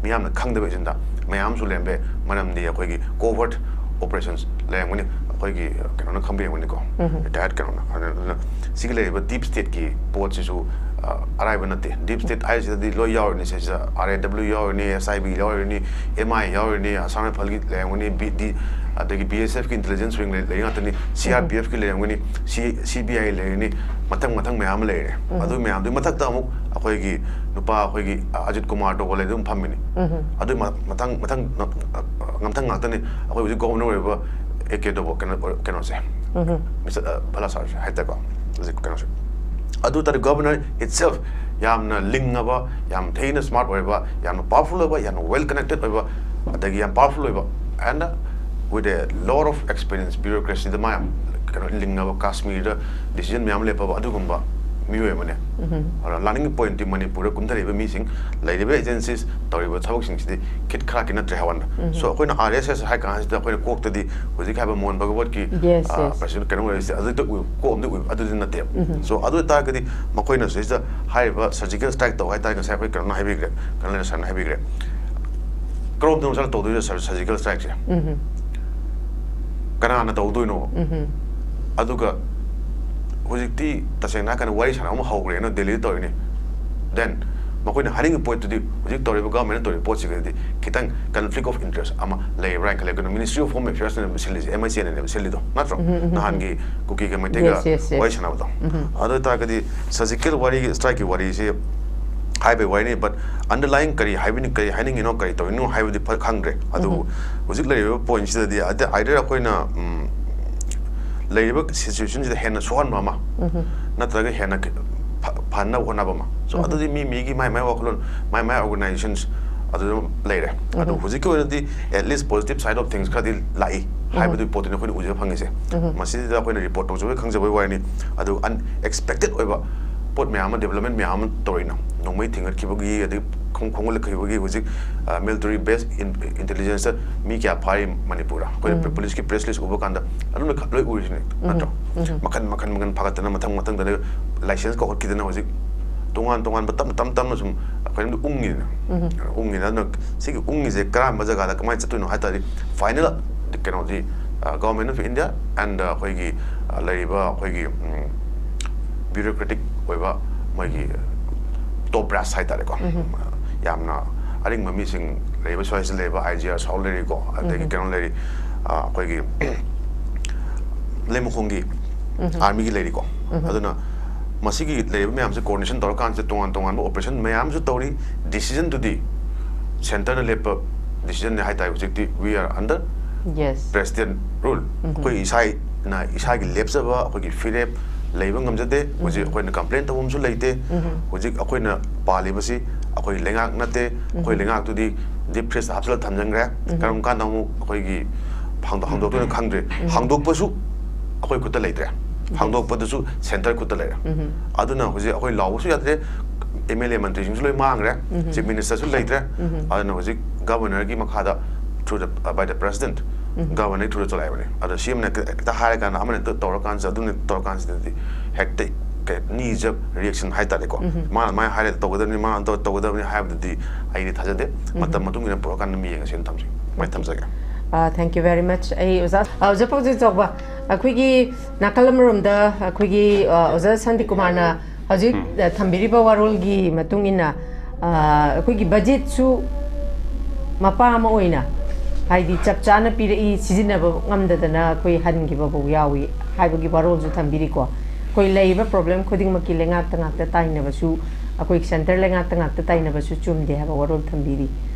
ꯃꯤꯌꯥꯝꯅ ꯈꯪꯗꯕ ꯑꯦꯖꯦꯟꯗꯥ ꯃꯌꯥꯝ ꯑꯃꯁꯨ ꯂꯩꯔꯝꯕ ꯌꯥꯏ꯫ ꯃꯔꯝꯗꯤ ꯑꯩꯈꯣꯏꯒꯤ covert operations ꯂꯩꯔꯝꯒꯅꯤ, ꯑꯩꯈꯣꯏꯒꯤ, ꯑ, ꯀꯩꯅꯣꯅ ꯈꯪꯕꯤꯔꯝꯒꯅꯤꯀꯣ, retired ꯀꯩꯅꯣꯅ꯫ ꯑꯗꯨꯅ ꯁꯤꯒꯤ ꯂꯩꯔꯤꯕ ꯗꯤꯞ ꯁ꯭ꯇꯦꯠꯀꯤ ꯄꯣꯠꯁꯤꯁꯨ, ꯑ, ꯑꯔꯥꯏꯕ ꯅꯠꯇꯦ꯫ ꯗꯤꯞ ꯁ꯭ꯇꯦꯠ ꯍꯥꯏꯁꯤꯗꯗꯤ ꯂꯣꯏ ꯌꯥꯎꯔꯤꯅꯤ ꯁꯤꯁꯤꯗ, ꯑꯥꯔ ꯑꯦ ꯗꯕ꯭ꯂꯤꯎ ꯌꯥꯎꯔꯤꯅꯤ, ꯑꯦꯁ ꯑꯥꯏ ꯕꯤ ꯌꯥꯎꯔꯤꯅꯤ, ꯑꯦꯝ ꯑꯥꯏ ꯌꯥꯎꯔꯤꯅꯤ, ꯑꯁꯥꯝ ꯔꯥꯏꯐꯜꯒꯤ ꯂꯩꯔꯝꯒꯅꯤ, ꯕꯤ ꯗꯤ, ꯑꯗꯒꯤ ꯕꯤ ꯑꯦꯁ ꯑꯦꯐꯀꯤ ꯏꯟꯇꯦꯂꯤꯖꯦꯟꯁ ꯋꯤꯡ ꯂꯩ-, ꯂꯩ ꯉꯥꯛꯇꯅꯤ, ꯁꯤ ꯑꯥꯔ ꯄꯤ ꯑꯦꯐꯀꯤ ꯂꯩꯔꯝꯒꯅꯤ, ꯁꯤ, ꯁꯤ ꯕꯤ ꯑꯥꯏ ꯂꯩꯔꯅꯤ, ꯃꯊꯪ ꯃꯊꯪ ꯃꯌꯥꯝ ꯑꯃ ꯂꯩꯔꯦ꯫ ꯑꯗꯨ ꯃꯌꯥꯝꯗꯨꯒꯤ ꯃꯊꯛꯇ ꯑꯃꯨꯛ ꯑꯩꯈꯣꯏꯒꯤ ꯅꯨꯄꯥ ꯑꯩꯈꯣꯏꯒꯤ ꯑꯖꯤꯠ ꯀꯨꯃꯥꯔ ꯇꯧꯕ ꯂꯩꯗꯨ ꯑꯗꯨꯝ ꯐꯝꯃꯤꯅꯤ꯫ ꯑꯗꯨ ꯃ-, ꯃꯊꯪ, ꯃꯊꯪ, ꯃꯊꯪ ꯉꯝꯊꯪ ꯉꯥꯛꯇꯅꯤ ꯑꯩꯈꯣꯏ ꯍꯧꯖꯤꯛ ꯒꯣꯕꯔꯅꯔ ꯑꯣꯏꯔꯤꯕ ꯑꯦ ꯀꯦ ꯇꯧꯕ ꯀꯩꯅꯣ, ꯀꯩꯅꯣꯁꯦ꯫ ꯃꯤꯁꯇꯔ, ꯑ, ꯚꯂꯥꯁꯥꯔꯁꯦ ꯍꯥꯏꯇꯥꯔꯦꯀꯣ, ꯍꯧꯖꯤꯛ ꯀꯩꯅꯣꯁꯦ꯫ ꯑꯗꯨ ꯇꯥꯔꯗꯤ ꯒꯣꯕꯔꯅꯔ itself ꯌꯥꯝꯅ ꯂꯤꯡꯉꯕ, ꯌꯥꯝ ꯊꯤꯅ ꯁ꯭ꯃꯥꯔꯠ ꯑꯣꯏꯕ, ꯌꯥꯝꯅ ꯄꯥꯋꯔꯐꯨꯜ ꯑꯣꯏꯕ, ꯌꯥꯝꯅ ꯋꯦꯜ ꯀꯅꯦꯛꯇꯦꯠ ꯑꯣꯏꯕ, ꯑꯗꯒꯤ ꯌꯥꯝ ꯄꯥꯋꯔꯐꯨꯜ ꯑꯣꯏꯕ, and with a lot of experience, ꯕ꯭ꯌꯨꯔꯣꯀ꯭ꯔꯦꯁꯤꯗ ꯃꯥ ꯌꯥꯝ ꯀꯩꯅꯣ ꯂꯤꯡꯉꯕ, ꯀꯥꯁꯃꯤꯔꯗ ꯗꯤꯁꯤꯖꯟ ꯃꯌꯥꯝ ꯂꯦꯞꯄꯕ ꯑꯗꯨꯒꯨꯝꯕ ꯃꯤꯑꯣꯏ ꯑꯃꯅꯦ꯫ ꯑꯗꯨꯅ ꯂꯥꯛꯅꯤꯡꯕ ꯄꯣꯏꯟꯠꯇꯤ ꯃꯅꯤꯄꯨꯔꯗ ꯀꯨꯝꯊꯔꯤꯕ ꯃꯤꯁꯤꯡ, ꯂꯩꯔꯤꯕ ꯑꯦꯖꯦꯟꯁꯤꯁ, ꯇꯧꯔꯤꯕ ꯊꯕꯛꯁꯤꯡꯁꯤꯗꯤ ꯈꯤꯠ ꯈꯔ ꯈꯤꯠ ꯅꯠꯇ꯭ꯔꯦ ꯍꯥꯏꯕ ꯋꯥꯅꯤꯗ꯫ ꯁꯣ ꯑꯩꯈꯣꯏꯅ ꯑꯥꯔ ꯑꯦꯁ ꯑꯦꯁ ꯍꯥꯏ ꯀꯥꯟꯁꯤꯗ ꯑꯩꯈꯣꯏꯅ ꯀꯣꯛꯇꯗꯤ ꯍꯧꯖꯤꯛ ꯍꯥꯏꯕ ꯃꯣꯍꯟ ꯚꯒꯋꯠꯀꯤ, Yes, ꯑ, yes. ꯄ꯭ꯔꯁꯤꯗꯦꯟꯠ ꯀꯩꯅꯣ ꯑꯣꯏꯔꯤꯁꯦ ꯑꯗꯨꯗ ꯎꯏ, ꯀꯣꯛ ꯑꯃꯗ ꯎꯏ, ꯑꯗꯨꯗꯤ ꯅꯠꯇꯦꯕ꯫ ꯁꯣ ꯑꯗꯨ ꯑꯣꯏꯇꯥꯔꯒꯗꯤ ꯃꯈꯣꯏꯅ ꯁꯤꯗꯩꯁꯤꯗ ꯍꯥꯏꯔꯤꯕ ꯁꯔꯖꯤꯀꯦꯜ ꯁ꯭ꯇ꯭ꯔꯥꯏꯛ ꯇꯧ ꯍꯥꯏꯇꯥꯔꯒꯗꯤ ꯉꯁꯥꯏ ꯑꯩꯈꯣꯏ ꯀꯩꯅꯣꯅ ꯍꯥꯏꯕꯤꯈ꯭ꯔꯦ, ꯀꯔꯅꯜ ꯁꯔꯅ ꯍꯥꯏꯕꯤꯈ꯭ꯔꯦ꯫ ꯀꯔꯣꯝꯗꯅꯣ ꯆꯠꯂ ꯇꯧꯗꯣꯏꯅꯣ ꯁꯔ-, ꯁꯔꯖꯤꯀꯦꯜ ꯁ꯭ꯇ꯭ꯔꯥꯏꯛꯁꯦ? ꯎꯝꯍꯨꯝ꯫ ꯀꯅꯥꯅ ꯇꯧꯗꯣꯏꯅꯣ? ꯎꯝꯍꯨꯝ꯫ ꯑꯗꯨꯒ ꯍꯧꯖꯤꯛꯇꯤ ꯇꯁꯦꯡꯅ ꯍꯥꯏꯔꯀꯥꯟꯗ ꯋꯥꯔꯤ ꯁꯥꯟꯅꯕ ꯑꯃ ꯍꯧꯈ꯭ꯔꯦꯅ ꯗꯦꯜꯂꯤꯗ ꯇꯧꯔꯤꯅꯦ꯫ ꯗꯦꯟ ꯃꯈꯣꯏꯅ ꯍꯥꯏꯅꯤꯡꯉꯤꯕ ꯄꯣꯠꯇꯨꯗꯤ ꯍꯧꯖꯤꯛ ꯇꯧꯔꯤꯕ ꯒꯚꯔꯟꯃꯦꯟꯅ ꯇꯧꯔꯤꯕ ꯄꯣꯠꯁꯤꯒꯗꯤ ꯈꯤꯇꯪ ꯀꯟꯐ꯭ꯂꯤꯛ ꯑꯣꯐ ꯏꯟꯇꯔꯦꯁ ꯑꯃ ꯂꯩꯕ꯭ꯔꯥ ꯍꯥꯏꯅ ꯈꯜꯂꯦ꯫ ꯀꯩꯅꯣ, ꯃꯤꯅꯤꯁꯇ꯭ꯔꯤ ꯑꯣꯐ ꯍꯣꯝ ꯑꯦꯐꯤꯌꯔꯁꯅꯦꯕ ꯁꯤꯜꯂꯤꯁꯦ, ꯑꯦꯝ ꯑꯩꯆ ꯑꯦꯅꯦꯕ ꯁꯤꯜꯂꯤꯗꯣ, ꯅꯠꯇ꯭ꯔꯣ? ꯎꯝꯍꯨꯝ, ꯎꯝꯍꯨꯝ, ꯎꯝꯍꯨꯝ꯫ ꯅꯍꯥꯟꯒꯤ ꯀꯨꯀꯤꯒ ꯃꯩꯇꯩꯒ ꯌꯦꯁ, ꯌꯦꯁ, ꯌꯦꯁ꯫ ꯋꯥꯔꯤ ꯁꯥꯟꯅꯕꯗꯣ꯫ ꯎꯝꯍꯨꯝ꯫ ꯑꯗꯨ ꯑꯣꯏꯇꯥꯔꯒꯗꯤ ꯁꯔꯖꯤꯀꯦꯜ ꯋꯥꯔꯤꯒꯤ, ꯁ꯭ꯇ꯭ꯔꯥꯏꯛꯀꯤ ꯋꯥꯔꯤꯁꯦ ꯍꯥꯏꯕꯩ ꯋꯥꯔꯤꯅꯤ, ꯕꯠ ꯑꯟꯗꯔꯂꯥꯏꯟ ꯀꯔꯤ ꯍꯥꯏꯕꯅꯤ, ꯀꯔꯤ ꯍꯥꯏꯅꯤꯡꯉꯤꯅꯣ, ꯀꯔꯤ ꯇꯧꯔꯤꯅꯣ ꯍꯥꯏꯕꯗꯤ ꯐ-, ꯈꯪꯗ꯭ꯔꯦ꯫ ꯑꯗꯨꯕꯨ ꯎꯝꯍꯨꯝ꯫ ꯍꯧꯖꯤꯛ ꯂꯩꯔꯤꯕ ꯄꯣꯏꯟꯠꯁꯤꯗꯗꯤ ꯑꯗ-, ꯑꯥꯏꯗꯔ ꯑꯩꯈꯣꯏꯅ, ꯎꯝ, ꯂꯩꯔꯤꯕ ꯁꯤꯆꯨꯋꯦꯁꯟꯁꯤꯗ ꯍꯦꯟꯅ ꯁꯣꯛꯍꯟꯕ ꯑꯃ, ꯎꯝꯍꯨꯝ꯫ ꯅꯠꯇ꯭ꯔꯒ ꯍꯦꯟꯅ ꯈꯤ-, ꯐ-, ꯐꯅꯕ ꯍꯣꯠꯅꯕ ꯑꯃ꯫ So, ꯎꯝꯍꯨꯝ꯫ ꯑꯗꯨꯗꯤ ꯃꯤ ꯃꯤꯒꯤ ꯃꯥꯏ ꯃꯥꯏ ꯋꯥꯈꯜꯂꯣꯟ, ꯃꯥꯏ ꯃꯥꯏ ꯑꯣꯔꯒꯅꯥꯏꯖꯦꯁꯟꯁ ꯑꯗꯨꯗ ꯂꯩꯔꯦ꯫ ꯑꯗꯣ ꯎꯝꯍꯨꯝ꯫ ꯍꯧꯖꯤꯛꯀꯤ ꯑꯣꯏꯅꯗꯤ at least positive side of things ꯈꯔꯗꯤ ꯂꯥꯛꯏ ꯎꯝꯍꯨꯝ꯫ ꯍꯥꯏꯕꯗꯨꯒꯤ ꯄꯣꯠꯇꯨꯅꯤ ꯑꯩꯈꯣꯏꯅ ꯎꯖꯕ ꯐꯪꯉꯤꯁꯦ꯫ ꯎꯝꯍꯨꯝ꯫ ꯃꯁꯤꯗ ꯑꯩꯈꯣꯏꯅ ꯔꯤꯄꯣꯔꯠ ꯇꯧꯖꯕꯒꯤ ꯈꯪꯖꯕꯒꯤ ꯋꯥꯔꯤꯅꯤ꯫ ꯑꯗꯨ ꯑꯟꯑꯦꯛꯁꯄꯦꯛꯇꯦꯠ ꯑꯣꯏꯕ ꯄꯣꯠ ꯃꯌꯥꯝ ꯑꯃ, ꯗꯤꯕ꯭ꯂꯞꯃꯦꯟ ꯃꯌꯥꯝ ꯑꯃ ꯇꯧꯔꯛꯏꯅ, ꯅꯣꯡꯃꯩ ꯊꯤꯡꯒꯠꯈꯤꯕꯒꯤ, ꯑꯗꯩ ꯈꯣꯡ-, ꯈꯣꯡꯒꯠꯂꯛꯈꯤꯕꯒꯤ ꯍꯧꯖꯤꯛ, ꯑ, ꯃꯤꯂꯤꯇꯔꯤ ꯕꯦꯁ ꯏꯟ-, ꯏꯟꯇꯦꯂꯤꯖꯦꯟꯁꯇ ꯃꯤ ꯀꯌꯥ ꯐꯥꯔꯤ ꯃꯅꯤꯄꯨꯔꯗ? ꯑꯩꯈꯣꯏꯅ ꯎꯝ꯫ ꯄꯨꯂꯤꯁꯀꯤ ꯄ꯭ꯔꯦꯁ ꯂꯤꯁ ꯎꯕ ꯀꯥꯟꯗ ꯑꯗꯨꯝ ꯂꯣꯏ ꯈ-, ꯂꯣꯏ ꯎꯔꯤꯁꯤꯅꯤ, ꯎꯝ꯫ ꯅꯠꯇ꯭ꯔꯣ? ꯎꯝ꯫ ꯃꯈꯟ, ꯃꯈꯟ, ꯃꯈꯟ ꯐꯥꯒꯠꯇꯅ ꯃꯊꯪ ꯃꯊꯪꯗ ꯂꯥꯏꯁꯦꯟꯁ ꯀꯧꯈꯠꯈꯤꯗꯅ ꯍꯧꯖꯤꯛ ꯇꯣꯉꯥꯟ ꯇꯣꯉꯥꯟꯕ ꯇꯞꯅ, ꯇꯞ ꯇꯞꯅ ꯁꯨꯝ ꯑꯩꯈꯣꯏꯅ ꯎꯪꯉꯤꯗꯅ꯫ ꯎꯝ꯫ ꯎꯪꯉꯤꯗꯅ꯫ ꯑꯗꯨꯅ ꯁꯤꯒꯤ ꯎꯪꯉꯤꯁꯦ ꯀꯔꯝꯕ ꯖꯒꯥꯗ ꯀꯃꯥꯏꯅ ꯆꯠꯇꯣꯏꯅꯣ ꯍꯥꯏ ꯇꯥꯔꯗꯤ, ꯐꯥꯏꯅꯦꯜ ꯀꯩꯅꯣꯗꯤ, ꯑ, Government of India and, ꯑ, ꯑꯩꯈꯣꯏꯒꯤ, ꯑ, ꯂꯩꯔꯤꯕ ꯑꯩꯈꯣꯏꯒꯤ, ꯎꯝ, ꯕ꯭ꯌꯨꯔꯣꯀ꯭ꯔꯦꯇꯤꯛ ꯑꯣꯏꯕ ꯃꯣꯏꯒꯤ ꯇꯣꯞ ꯕ꯭ꯔꯥꯁ ꯍꯥꯏ ꯇꯥꯔꯦꯀꯣ꯫ ꯎꯝ꯫ ꯌꯥꯝꯅ ꯑꯔꯤꯡꯕ ꯃꯤꯁꯤꯡ ꯂꯩꯔꯤꯕ, ꯁ꯭ꯋꯥꯏꯁꯤꯗ ꯂꯩꯔꯤꯕ ꯑꯥꯏ ꯖꯤ ꯑꯥꯔ ꯁꯥꯎ ꯂꯩꯔꯤꯀꯣ, ꯑꯗꯒꯤ ꯎꯝ꯫ ꯀꯩꯅꯣ ꯂꯩꯔꯤ, ꯑ, ꯑꯩꯈꯣꯏꯒꯤ ꯂꯩꯃꯈꯣꯡꯒꯤ ꯎꯝ꯫ ꯑꯥꯔꯃꯤꯒꯤ ꯂꯩꯔꯤꯀꯣ꯫ ꯎꯝ꯫ ꯑꯗꯨꯅ ꯃꯁꯤꯒꯤ ꯂꯩꯔꯤꯕ ꯃꯌꯥꯝꯁꯦ ꯀꯣꯑꯣꯔꯗꯤꯅꯦꯁꯟ ꯇꯧꯔꯀꯥꯟꯁꯤꯗ ꯇꯣꯉꯥꯟ ꯇꯣꯉꯥꯟꯕ ꯑꯣꯄꯔꯦꯁꯟ ꯃꯌꯥꯝꯁꯨ ꯇꯧꯔꯤ꯫ ꯗꯤꯁꯤꯖꯟꯗꯨꯗꯤ ꯁꯦꯟꯇꯔꯅ ꯂꯦꯞꯄ ꯗꯤꯁꯤꯖꯟꯅꯦ ꯍꯥꯏ ꯇꯥꯔꯦ꯫ ꯍꯧꯖꯤꯛꯇꯤ we are under yes. President rule꯫ ꯎꯝ꯫ ꯑꯩꯈꯣꯏ ꯏꯁꯥꯅ ꯏꯁꯥꯒꯤ ꯂꯦꯞꯆꯕ ꯑꯩꯈꯣꯏꯒꯤ ꯐꯤꯔꯦꯞ ꯂꯩꯕ ꯉꯝꯖꯗꯦ꯫ ꯍꯧꯖꯤꯛ ꯎꯝ꯫ ꯑꯩꯈꯣꯏꯅ ꯀꯝꯄ꯭ꯂꯦꯟ ꯇꯧꯐꯝꯁꯨ ꯂꯩꯇꯦ꯫ ꯎꯝ꯫ ꯍꯧꯖꯤꯛ ꯑꯩꯈꯣꯏꯅ ꯄꯥꯜꯂꯤꯕꯁꯤ ꯑꯩꯈꯣꯏ ꯂꯩꯉꯥꯛ ꯅꯠꯇꯦ꯫ ꯑꯩꯈꯣꯏ ꯎꯝ꯫ ꯂꯩꯉꯥꯛꯇꯨꯗꯤ ꯗꯤꯞ ꯐ꯭ꯔꯤꯖꯇ ꯍꯥꯞꯆꯤꯜꯂ ꯊꯝꯖꯤꯟꯈ꯭ꯔꯦ꯫ ꯎꯝ꯫ ꯀꯔꯝ ꯀꯥꯟꯗ ꯑꯃꯨꯛ ꯑꯩꯈꯣꯏꯒꯤ ꯍꯥꯡꯗꯣꯛ-, ꯍꯥꯡꯗꯣꯛꯇꯣꯏꯅꯣ ꯈꯪꯗ꯭ꯔꯦ꯫ ꯎꯝ꯫ ꯍꯥꯡꯗꯣꯛꯄꯁꯨ ꯑꯩꯈꯣꯏ ꯈꯨꯠꯇ ꯂꯩꯇ꯭ꯔꯦ꯫ ꯌꯦꯁ꯫ ꯍꯥꯡꯗꯣꯛꯄꯗꯨꯁꯨ ꯁꯦꯟꯇꯔ ꯈꯨꯠꯇ ꯂꯩꯔꯦ꯫ ꯎꯝ꯫ ꯑꯗꯨꯅ ꯍꯧꯖꯤꯛ ꯑꯩꯈꯣꯏ ꯂꯥꯎꯕꯁꯨ ꯌꯥꯗ꯭ꯔꯦ꯫ ꯑꯦꯝ ꯑꯦꯜ ꯑꯦ ꯃꯟꯇ꯭ꯔꯤꯁꯤꯡꯁꯨ ꯂꯣꯏ ꯃꯥꯡꯈ꯭ꯔꯦ꯫ ꯎꯝ꯫ ꯆꯤꯐ ꯃꯤꯅꯤꯁꯇꯔꯁꯨ ꯂꯩꯇ꯭ꯔꯦ꯫ ꯎꯝ꯫ ꯑꯗꯨꯅ ꯍꯧꯖꯤꯛ ꯒꯚꯔꯅꯔꯒꯤ ꯃꯈꯥꯗ, through the, by the president, ꯎꯝ꯫ ꯒꯚꯔꯅꯔꯒꯤ ꯊ꯭ꯔꯨꯗ ꯆꯂꯥꯏꯕꯅꯦ꯫ ꯑꯗꯣ ꯁꯤ ꯑꯦꯝꯅ ꯍꯦꯛꯇ ꯍꯥꯏꯔꯀꯥꯟꯗ, ꯑꯃꯅ ꯍꯦꯛꯇ ꯇꯧꯔꯀꯥꯟꯁꯤꯗ, ꯑꯗꯨꯅ ꯇꯧꯔꯀꯥꯟꯁꯤꯗꯗꯤ ꯍꯦꯛꯇ knee jerk reaction ꯍꯥꯏ ꯇꯥꯔꯦꯀꯣ, ꯃꯥꯅ ꯑꯗꯨꯃꯥꯏꯅ ꯍꯥꯏꯔꯦ ꯇꯧꯒꯗꯕꯅꯤ, ꯃꯥꯅ ꯇꯧ- ꯇꯧꯒꯗꯕꯅꯤ ꯍꯥꯏꯕꯗꯨꯗꯤ ꯑꯩꯗꯤ ꯊꯥꯖꯗꯦ꯫ ꯃꯇꯝ ꯃꯇꯨꯡ ꯏꯟꯅ ꯄꯨꯔꯛꯑꯀꯥꯟꯗ ꯑꯗꯨꯝ ꯌꯦꯡꯉꯁꯦꯅ ꯊꯝꯖꯒꯦ꯫ ꯃꯥꯏ ꯊꯝꯖꯒꯦ꯫ Thank you very much꯫ ꯑꯩ ꯑꯣꯖꯥ ꯑ, ꯑꯣꯖꯥ ꯄꯥꯎꯖꯦꯜ ꯆꯥꯎꯕ, ꯑꯩꯈꯣꯏꯒꯤ ꯅꯥꯀꯜ ꯑꯃꯔꯣꯝꯗ ꯑꯩꯈꯣꯏꯒꯤ ꯑ, ꯑꯣꯖꯥ ꯁꯥꯟꯇꯤ ꯀꯨꯃꯥꯔꯅ ꯍꯧꯖꯤꯛ ꯑ, ꯊꯝꯕꯤꯔꯤꯕ ꯋꯥꯔꯣꯜꯒꯤ ꯃꯇꯨꯡ ꯏꯟꯅ ꯑ, ꯑꯩꯈꯣꯏꯒꯤ ꯕꯖꯦꯠꯁꯨ ꯃꯄꯥ ꯑꯃ ꯑꯣꯏꯅ ꯍꯥꯏꯗꯤ ꯆꯞ ꯆꯥꯅ ꯄꯤꯔꯛꯏ, ꯁꯤꯖꯤꯟꯅꯕ ꯉꯝꯗꯗꯅ ꯑꯩꯈꯣꯏ ꯍꯟꯈꯤꯕ ꯐꯥꯎ ꯌꯥꯎꯏ ꯍꯥꯏꯕꯒꯤ ꯋꯥꯔꯣꯜꯁꯨ ꯊꯝꯕꯤꯔꯤꯀꯣ꯫ ꯑꯩꯈꯣꯏ ꯂꯩꯔꯤꯕ ꯄ꯭ꯔꯣꯕ꯭ꯂꯦꯝ ꯈꯨꯗꯤꯡꯃꯛꯀꯤ ꯂꯩꯉꯥꯛꯇ ꯉꯥꯛꯇ ꯇꯥꯏꯅꯕꯁꯨ, ꯑꯩꯈꯣꯏ ꯁꯦꯟꯇꯔ ꯂꯩꯉꯥꯛꯇ ꯉꯥꯛꯇ ꯇꯥꯏꯅꯕꯁꯨ ꯆꯨꯝꯗꯦ ꯍꯥꯏꯕ ꯋꯥꯔꯣꯜ ꯊꯝꯕꯤꯔꯤ꯫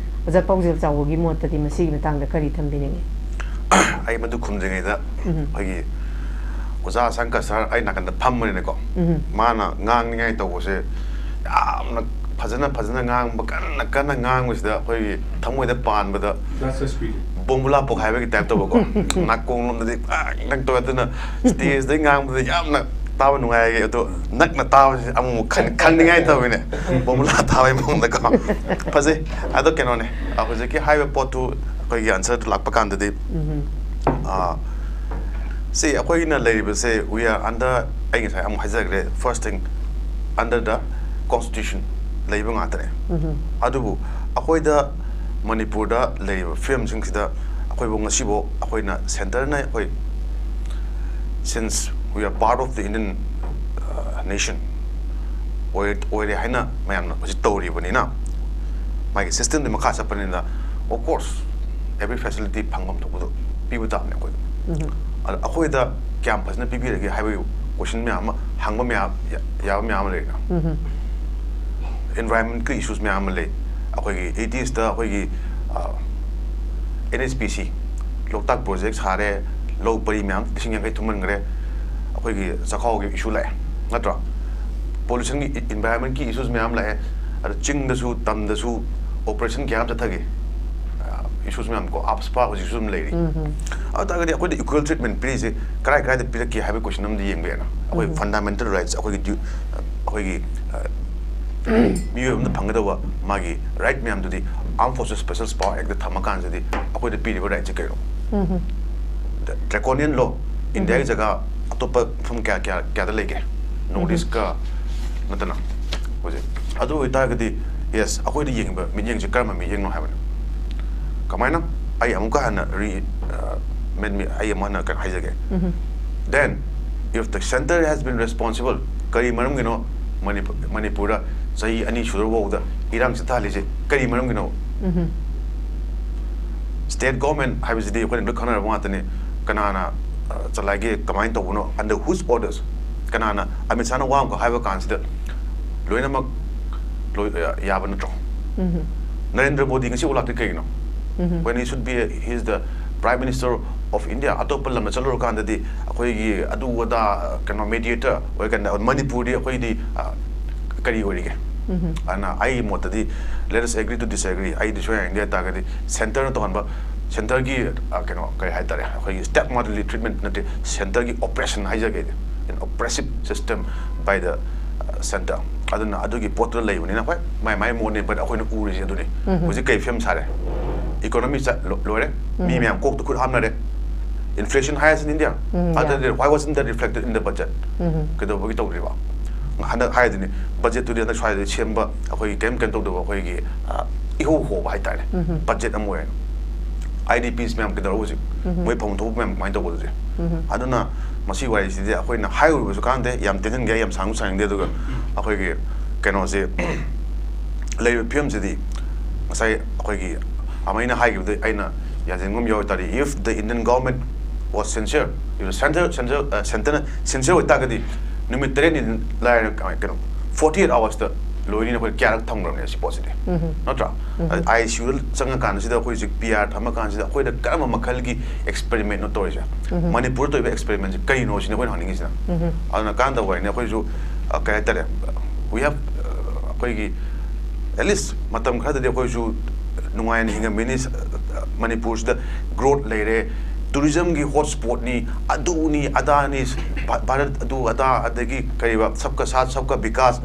ꯑꯣꯖꯥ ꯄꯥꯎꯖꯦꯜ ꯆꯥꯎꯕꯒꯤ ꯃꯣꯠꯇꯗꯤ ꯃꯁꯤꯒꯤ ꯃꯇꯥꯡꯗ ꯀꯔꯤ ꯊꯝꯕꯤꯅꯤꯡꯉꯤ? ꯑꯩ ꯃꯗꯨ ꯈꯨꯝꯗ꯭ꯔꯤꯉꯩꯗ ꯑꯩꯈꯣꯏꯒꯤ ꯑꯣꯖꯥ ꯁꯪꯀꯔ ꯁꯥꯔ ꯑꯩ ꯅꯥꯀꯟꯗ ꯐꯝꯕꯅꯤꯅꯀꯣ, ꯃꯥꯅ ꯉꯥꯡꯅꯤꯡꯉꯥꯏ ꯇꯧꯕꯁꯦ ꯌꯥꯝꯅ ꯐꯖꯅ ꯐꯖꯅ ꯉꯥꯡꯕ, ꯀꯟꯅ ꯀꯟꯅ ꯉꯥꯡꯕꯁꯤꯗ ꯑꯩꯈꯣꯏꯒꯤ ꯊꯃꯣꯏꯗ ꯄꯥꯟꯕꯗ That's the spirit. ꯕꯣꯝꯕꯨꯂꯥ ꯄꯣꯈꯥꯏꯕꯒꯤ ꯇꯥꯏꯞ ꯇꯧꯕꯀꯣ꯫ ꯅꯥꯀꯣꯡꯂꯣꯝꯗꯗꯤ ꯄꯥꯛ ꯇꯧꯋꯦ꯫ ꯑꯗꯨꯅ ꯁ꯭ꯇꯦꯖꯇꯩ ꯉꯥꯡꯕꯗ ꯌꯥꯝꯅ ꯇꯥꯕ ꯅꯨꯡꯉꯥꯏꯌꯦ꯫ ꯑꯗꯣ ꯅꯛꯅ ꯇꯥꯕꯁꯤ ꯑꯃꯨꯛ ꯈꯪ- ꯈꯪꯅꯤꯡꯉꯥꯏ ꯇꯧꯋꯤꯅꯦ, ꯕꯣꯝꯕꯨꯂꯥ ꯊꯥꯕꯒꯤ ꯃꯑꯣꯡꯗꯀꯣ꯫ ꯐꯖꯩ꯫ ꯑꯗꯣ ꯀꯩꯅꯣꯅꯦ, ꯑ, ꯍꯧꯖꯤꯛꯀꯤ ꯍꯥꯏꯕ ꯄꯣꯠꯇꯨ ꯑꯩꯈꯣꯏꯒꯤ ꯑꯟꯁꯔꯗꯨ ꯂꯥꯛꯄ ꯀꯥꯟꯗꯗꯤ, ꯑ, ꯁꯤ ꯑꯩꯈꯣꯏꯅ ꯂꯩꯔꯤꯕꯁꯦ, we are under, ꯑꯩ ꯉꯁꯥꯏ ꯑꯃꯨꯛ ꯍꯥꯏꯖꯈ꯭ꯔꯦ, first thing, under the constitution ꯂꯩꯕ ꯉꯥꯛꯇꯅꯦ꯫ ꯑꯗꯨꯕꯨ ꯑꯩꯈꯣꯏꯗ ꯃꯅꯤꯄꯨꯔꯗ ꯂꯩꯔꯤꯕ ꯐꯤꯕꯝꯁꯤꯡꯁꯤꯗ ꯑꯩꯈꯣꯏꯕꯨ ꯉꯁꯤꯐꯥꯎ ꯑꯩꯈꯣꯏꯅ ꯁꯦꯟꯇꯔꯅ ꯑꯩꯈꯣꯏ, since we are part of the Indian, uh, nation ꯑꯣꯏ- ꯑꯣꯏꯔꯦ ꯍꯥꯏꯅ ꯃꯌꯥꯝꯅ ꯍꯧꯖꯤꯛ ꯇꯧꯔꯤꯕꯅꯤꯅ, ꯃꯥꯒꯤ systemꯗꯨꯒꯤ ꯃꯈꯥ ꯆꯠꯄꯅꯤꯅ, of course, every facility ꯐꯪꯐꯝ ꯊꯣꯛꯄꯗꯣ ꯄꯤꯕ ꯇꯥꯕꯅꯦ ꯑꯩꯈꯣꯏꯗ꯫ ꯑꯗ ꯑꯩꯈꯣꯏꯗ ꯀꯌꯥꯝ ꯐꯖꯅ ꯄꯤꯕꯤꯔꯒꯦ ꯍꯥꯏꯕꯒꯤ question ꯃꯌꯥꯝ ꯑꯃ, ꯍꯪꯕ ꯃꯌꯥꯝ ꯌꯥ- ꯌꯥꯕ ꯃꯌꯥꯝ ꯑꯃ ꯂꯩꯔꯦꯅ꯫ Environmentꯀꯤ issues ꯃꯌꯥꯝ ꯑꯃ ꯂꯩ꯫ ꯑꯩꯈꯣꯏꯒꯤ eightiesꯇ ꯑꯩꯈꯣꯏꯒꯤ, ꯑ, NHPC, ꯂꯣꯛꯇꯥꯛ project ꯁꯥꯔꯦ, ꯂꯧ ꯄꯔꯤ ꯃꯌꯥꯝ ꯂꯤꯁꯤꯡ ꯌꯥꯡꯈꯩ ꯊꯨꯝꯍꯟꯈ꯭ꯔꯦ, ꯑꯩꯈꯣꯏꯒꯤ ꯆꯥꯛꯈꯥꯎꯒꯤ issue ꯂꯥꯛꯑꯦ, ꯅꯠꯇ꯭ꯔꯣ? Pollutionꯒꯤ, environmentꯀꯤ issues ꯃꯌꯥꯝ ꯂꯥꯛꯑꯦ꯫ ꯑꯗ ꯆꯤꯡꯗꯁꯨ ꯇꯝꯗꯁꯨ operation ꯀꯌꯥ ꯑꯃ ꯆꯠꯊꯈꯤ꯫ ꯑ, issues ꯃꯌꯥꯝ ꯀꯣ, AFSPA ꯍꯧꯖꯤꯛꯁꯨ ꯑꯗꯨꯝ ꯂꯩꯔꯤ꯫ ꯑꯗꯨ ꯇꯥꯔꯒꯗꯤ ꯑꯩꯈꯣꯏꯗ equal treatment ꯄꯤꯔꯤꯁꯦ ꯀꯔꯥꯏ ꯀꯔꯥꯏꯗ ꯄꯤꯔꯛꯀꯦ ꯍꯥꯏꯕꯒꯤ question ꯑꯃꯗꯤ ꯌꯦꯡꯕ ꯌꯥꯏꯅ꯫ ꯑꯩꯈꯣꯏ fundamental rights, ꯑꯩꯈꯣꯏꯒꯤ due- ꯑꯩꯈꯣꯏꯒꯤ, ꯑ, ꯃꯤꯑꯣꯏꯕ ꯑꯃꯅ ꯐꯪꯒꯗꯧꯕ ꯃꯥꯒꯤ right ꯃꯌꯥꯝꯗꯨꯗꯤ Armed Forces Special Power Actꯇ ꯊꯝꯃꯀꯥꯟꯁꯤꯗꯤ ꯑꯩꯈꯣꯏꯗ ꯄꯤꯔꯤꯕ rightꯁꯦ ꯀꯩꯅꯣ? Draconian law, Indiaꯒꯤ ꯖꯒꯥ ꯑꯇꯣꯞꯄ ꯃꯐꯝ ꯀꯌꯥ ꯀꯌꯥ ꯀꯌꯥꯗ ꯂꯩꯒꯦ? ꯅꯣꯔꯠ ꯏꯁꯀ ꯅꯠꯇꯅ ꯍꯧꯖꯤꯛ꯫ ꯑꯗꯨ ꯑꯣꯏꯇꯥꯔꯒꯗꯤ, ꯌꯦꯁ, ꯑꯩꯈꯣꯏꯗ ꯌꯦꯡꯕ ꯃꯤꯠꯌꯦꯡꯁꯦ ꯀꯔꯝꯕ ꯃꯤꯠꯌꯦꯡꯅꯣ ꯍꯥꯏꯕꯅꯤ꯫ ꯀꯃꯥꯏꯅ? ꯑꯩ ꯑꯃꯨꯛꯀ ꯍꯟꯅ ꯔꯤ ꯑ, ꯃꯦꯟ-, ꯑꯩ ꯑꯃꯨꯛ ꯍꯟꯅ ꯀꯩꯅꯣ ꯍꯥꯏꯖꯒꯦ꯫ Then, if the center has been responsible, ꯀꯔꯤ ꯃꯔꯝꯒꯤꯅꯣ ꯃꯅꯤꯄꯨꯔ, ꯃꯅꯤꯄꯨꯔꯗ ꯆꯍꯤ ꯑꯅꯤ ꯁꯨꯗ꯭ꯔꯐꯥꯎꯗ ꯏꯔꯥꯡ ꯆꯠꯊꯍꯜꯂꯤꯁꯦ ꯀꯔꯤ ꯃꯔꯝꯒꯤꯅꯣ? State government ꯍꯥꯏꯕꯁꯤꯗꯤ ꯑꯩꯈꯣꯏꯅ ꯂꯣꯏ ꯈꯪꯅꯔꯕ ꯉꯥꯛꯇꯅꯤ꯫ ꯀꯅꯥꯅ, ꯑ, ꯆꯂꯥꯏꯒꯦ, ꯀꯃꯥꯏꯅ ꯇꯧꯕꯅꯣ, under whose orders? ꯀꯅꯥꯅ? ꯑꯃꯤꯠ ꯁꯥꯍꯅ ꯋꯥ ꯑꯃꯈꯛ ꯍꯥꯏꯕ ꯀꯥꯟꯁꯤꯗ ꯂꯣꯏꯅꯃꯛ ꯂꯣꯏ, ꯑ, ꯌꯥꯕ ꯅꯠꯇ꯭ꯔꯣ? ꯅꯔꯦꯟꯗ꯭ꯔ ꯃꯣꯗꯤ ꯉꯁꯤ ꯎꯂꯥꯛꯇꯤ ꯀꯩꯒꯤꯅꯣ? When he should be a, he is the Prime Minister of India, ꯑꯇꯣꯞꯄ ꯂꯝꯗ ꯆꯠꯂꯨꯔꯀꯥꯟꯗꯗꯤ ꯑꯩꯈꯣꯏꯒꯤ ꯑꯗꯨ ꯑꯗꯥ, ꯀꯩꯅꯣ, mediator ꯑꯣꯏꯔꯀꯥꯟꯗ ꯃꯅꯤꯄꯨꯔꯗꯤ ꯑꯩꯈꯣꯏꯗꯤ, ꯑ, ꯀꯔꯤ ꯑꯣꯏꯔꯤꯒꯦ? ꯑꯗꯨꯅ ꯑꯩꯒꯤ ꯃꯣꯠꯇꯗꯤ, let us agree to disagree, ꯑꯩꯗꯤ ꯁꯨꯡꯌꯥ ꯌꯥꯅꯤꯡꯗꯦ ꯍꯥꯏ ꯇꯥꯔꯒꯗꯤ, centreꯅ ꯇꯧꯍꯟꯕ, centreꯒꯤ, ꯑ, ꯀꯩꯅꯣ, ꯀꯔꯤ ꯍꯥꯏꯇꯥꯔꯦ, ꯑꯩꯈꯣꯏꯒꯤ stepmotherly treatment ꯅꯠꯇꯦ, centreꯒꯤ oppression ꯍꯥꯏꯖꯒꯦ ꯑꯩꯗꯤ, an oppressive system by the, uh, centre꯫ ꯑꯗꯨꯅ ꯑꯗꯨꯒꯤ ꯄꯣꯠꯇꯨꯗ ꯂꯩꯕꯅꯤꯅ, ꯍꯣꯏ, ꯃꯥꯏ ꯃꯥꯏ ꯃꯣꯠꯅꯤ, but ꯑꯩꯈꯣꯏꯅ ꯎꯔꯤꯁꯦ ꯑꯗꯨꯅꯤ꯫ ꯍꯧꯖꯤꯛ ꯀꯩ ꯐꯤꯕꯝ ꯁꯥꯔꯦ? Economy ꯆꯠ-, ꯂꯣ-, ꯂꯣꯏꯔꯦ꯫ ꯃꯤ ꯃꯌꯥꯝ ꯀꯣꯛꯇ ꯈꯨꯠ ꯍꯥꯞꯅꯔꯦ꯫ Inflation highest in India꯫ ꯑꯗꯨꯗꯤ why wasn't that reflected in the budget? ꯀꯩꯗꯧꯕꯒꯤ ꯇꯧꯗ꯭ꯔꯤꯕ? ꯍꯟꯗꯛ ꯍꯥꯏꯗꯨꯅꯤ, budgetꯇꯨꯗꯤ ꯍꯟꯗꯛ ꯁ꯭ꯋꯥꯏꯗ ꯁꯦꯝꯕ, ꯑꯩꯈꯣꯏꯒꯤ ꯀꯩꯝ, ꯀꯩꯝ ꯇꯧꯗꯕ, ꯑꯩꯈꯣꯏꯒꯤ, ꯑ, ꯏꯍꯧ ꯍꯧꯕ ꯍꯥꯏꯇꯥꯔꯦ꯫ Budget ꯑꯃ ꯑꯣꯏꯅ꯫ IDPs ꯃꯌꯥꯝ ꯀꯩꯗꯧꯔꯕ ꯍꯧꯖꯤꯛ? ꯃꯣꯏ ꯐꯪꯐꯝ ꯊꯣꯛꯄ ꯃꯌꯥꯝ ꯀꯃꯥꯏꯅ ꯇꯧꯕ ꯑꯗꯨꯗꯤ? ꯑꯗꯨꯅ ꯃꯁꯤ ꯋꯥꯔꯤꯁꯤꯗꯤ ꯑꯩꯈꯣꯏꯅ ꯍꯥꯏꯔꯨꯕꯁꯨ ꯀꯥꯟꯅꯗꯦ, ꯌꯥꯝ ꯇꯦꯟꯍꯟꯒꯦ, ꯌꯥꯝ ꯁꯥꯡꯁꯨ ꯁꯥꯡꯅꯤꯡꯗꯦ꯫ ꯑꯗꯨꯒ ꯑꯩꯈꯣꯏꯒꯤ ꯀꯩꯅꯣꯁꯦ, ꯂꯩꯔꯤꯕ ꯐꯤꯕꯝꯁꯤꯗꯤ ꯉꯁꯥꯏ ꯑꯩꯈꯣꯏꯒꯤ ꯑꯃꯩꯅ ꯍꯥꯏꯈꯤꯕꯗ ꯑꯩꯅ ꯌꯥꯁꯤꯟꯒꯨꯝ ꯌꯥꯎ ꯇꯥꯔꯗꯤ, if the Indian government was sincere, if the center, center, uh, centreꯅ sincere ꯑꯣꯏꯇꯥꯔꯒꯗꯤ ꯅꯨꯃꯤꯠ ꯇꯔꯦꯠꯅꯤ ꯂꯥꯏꯔ, ꯀꯩꯅꯣ, forty eight hoursꯇ ꯂꯣꯏꯅꯤꯅ ꯑꯩꯈꯣꯏ ꯀꯌꯥꯔꯛ ꯊꯝꯈ꯭ꯔꯕꯅꯦ ꯁꯤ ꯄꯣꯠꯁꯤꯗꯤ, ꯅꯠꯇ꯭ꯔꯥ? ICUꯗ ꯆꯪꯉꯀꯥꯟꯁꯤꯗ ꯑꯩꯈꯣꯏ ꯍꯧꯖꯤꯛ PR ꯊꯝꯃꯀꯥꯟꯁꯤꯗ ꯑꯩꯈꯣꯏꯗ ꯀꯔꯝꯕ ꯃꯈꯜꯒꯤ experimentꯅꯣ ꯇꯧꯔꯤꯁꯦ? ꯃꯅꯤꯄꯨꯔꯗ ꯇꯧꯔꯤꯕ experimentꯁꯦ ꯀꯔꯤꯅꯣ ꯁꯤꯅꯤ ꯑꯩꯈꯣꯏꯅ ꯍꯪꯅꯤꯡꯉꯤꯁꯤꯅ꯫ ꯑꯗꯨꯅ ꯀꯥꯟꯅꯗꯕ ꯋꯥꯔꯤꯅꯤ꯫ ꯑꯩꯈꯣꯏꯁꯨ, ꯑ, ꯀꯩ ꯍꯥꯏꯇꯥꯔꯦ, we have, ꯑ, ꯑꯩꯈꯣꯏꯒꯤ at least ꯃꯇꯝ ꯈꯔꯗꯗꯤ ꯑꯩꯈꯣꯏꯁꯨ ꯅꯨꯡꯉꯥꯏꯅ ꯍꯤꯡꯉꯝꯃꯤꯅꯤ꯫ ꯃꯅꯤꯄꯨꯔꯁꯤꯗ growth ꯂꯩꯔꯦ, tourismꯒꯤ hotspotꯅꯤ, ꯑꯗꯨꯅꯤ ꯑꯗꯥꯅꯤ, ꯚꯥ-, ꯚꯥꯔꯠ ꯑꯗꯨ ꯑꯗꯥ, ꯑꯗꯒꯤ ꯀꯔꯤꯕ, ꯁꯕꯀ ꯁꯥꯊ ꯁꯕꯀ ꯕꯤꯀꯥꯁ,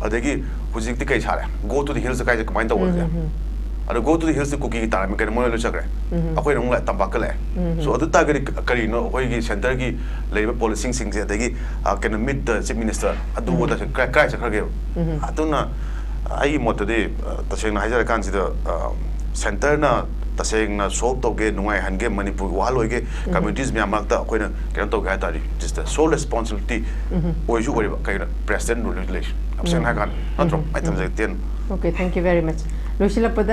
ꯑꯗꯒꯤ ꯍꯧꯖꯤꯛꯇꯤ ꯀꯩ ꯁꯥꯔꯦ? Go to the hills ꯀꯥꯏꯁꯦ ꯀꯃꯥꯏꯅ ꯇꯧꯕꯁꯦ? ꯑꯗꯣ go to the hillsꯇ ꯀꯨꯀꯤꯒꯤ ꯇꯥꯔꯝꯃꯤ, ꯀꯩꯅꯣ ꯃꯣꯏ ꯂꯣꯏ ꯆꯠꯈ꯭ꯔꯦ꯫ ꯑꯩꯈꯣꯏꯅ ꯑꯃꯨꯛ ꯂꯥꯛ-, ꯇꯝꯄꯥꯛꯇ ꯂꯥꯛꯑꯦ꯫ So ꯑꯗꯨ ꯇꯥꯔꯒꯗꯤ ꯀ-, ꯀꯔꯤꯅꯣ ꯑꯩꯈꯣꯏꯒꯤ centreꯒꯤ ꯂꯩꯔꯤꯕ policyꯁꯤꯡꯁꯦ, ꯑꯗꯒꯤ, ꯑ, ꯀꯩꯅꯣ, meet the chief minister, ꯑꯗꯨ ꯑꯗꯥ ꯀꯥꯏ, ꯀꯥꯏ ꯆꯠꯈ꯭ꯔꯒꯦꯕ? ꯑꯗꯨꯅ ꯑꯩꯒꯤ ꯃꯣꯠꯇꯗꯤ, ꯑ, ꯇꯁꯦꯡꯅ ꯍꯥꯏꯖꯔꯀꯥꯟꯁꯤꯗ, ꯑ, centreꯅ ꯇꯁꯦꯡꯅ solve ꯇꯧꯒꯦ, ꯅꯨꯡꯉꯥꯏꯍꯟꯒꯦ, ꯃꯅꯤꯄꯨꯔꯒꯤ ꯋꯥꯍꯜ ꯑꯣꯏꯒꯦ, communities ꯃꯌꯥꯝ ꯃꯔꯛꯇ ꯑꯩꯈꯣꯏꯅ ꯀꯩꯅꯣ ꯇꯧꯒꯦ ꯍꯥꯏ ꯇꯥꯔꯗꯤ, just the sole responsibility ꯑꯣꯏꯁꯨ ꯑꯣꯏꯔꯤꯕ, ꯀꯩꯒꯤꯅꯣ, president rule ꯂꯩꯁꯦ꯫ ꯇꯁꯦꯡꯅ ꯍꯥꯏꯔꯀꯥꯟꯗ, ꯅꯠꯇ꯭ꯔꯣ? ꯑꯩ ꯊꯝꯖꯒꯦ, ten. Okay, thank you very much. ꯂꯣꯏꯁꯤꯜꯂꯛꯄꯗ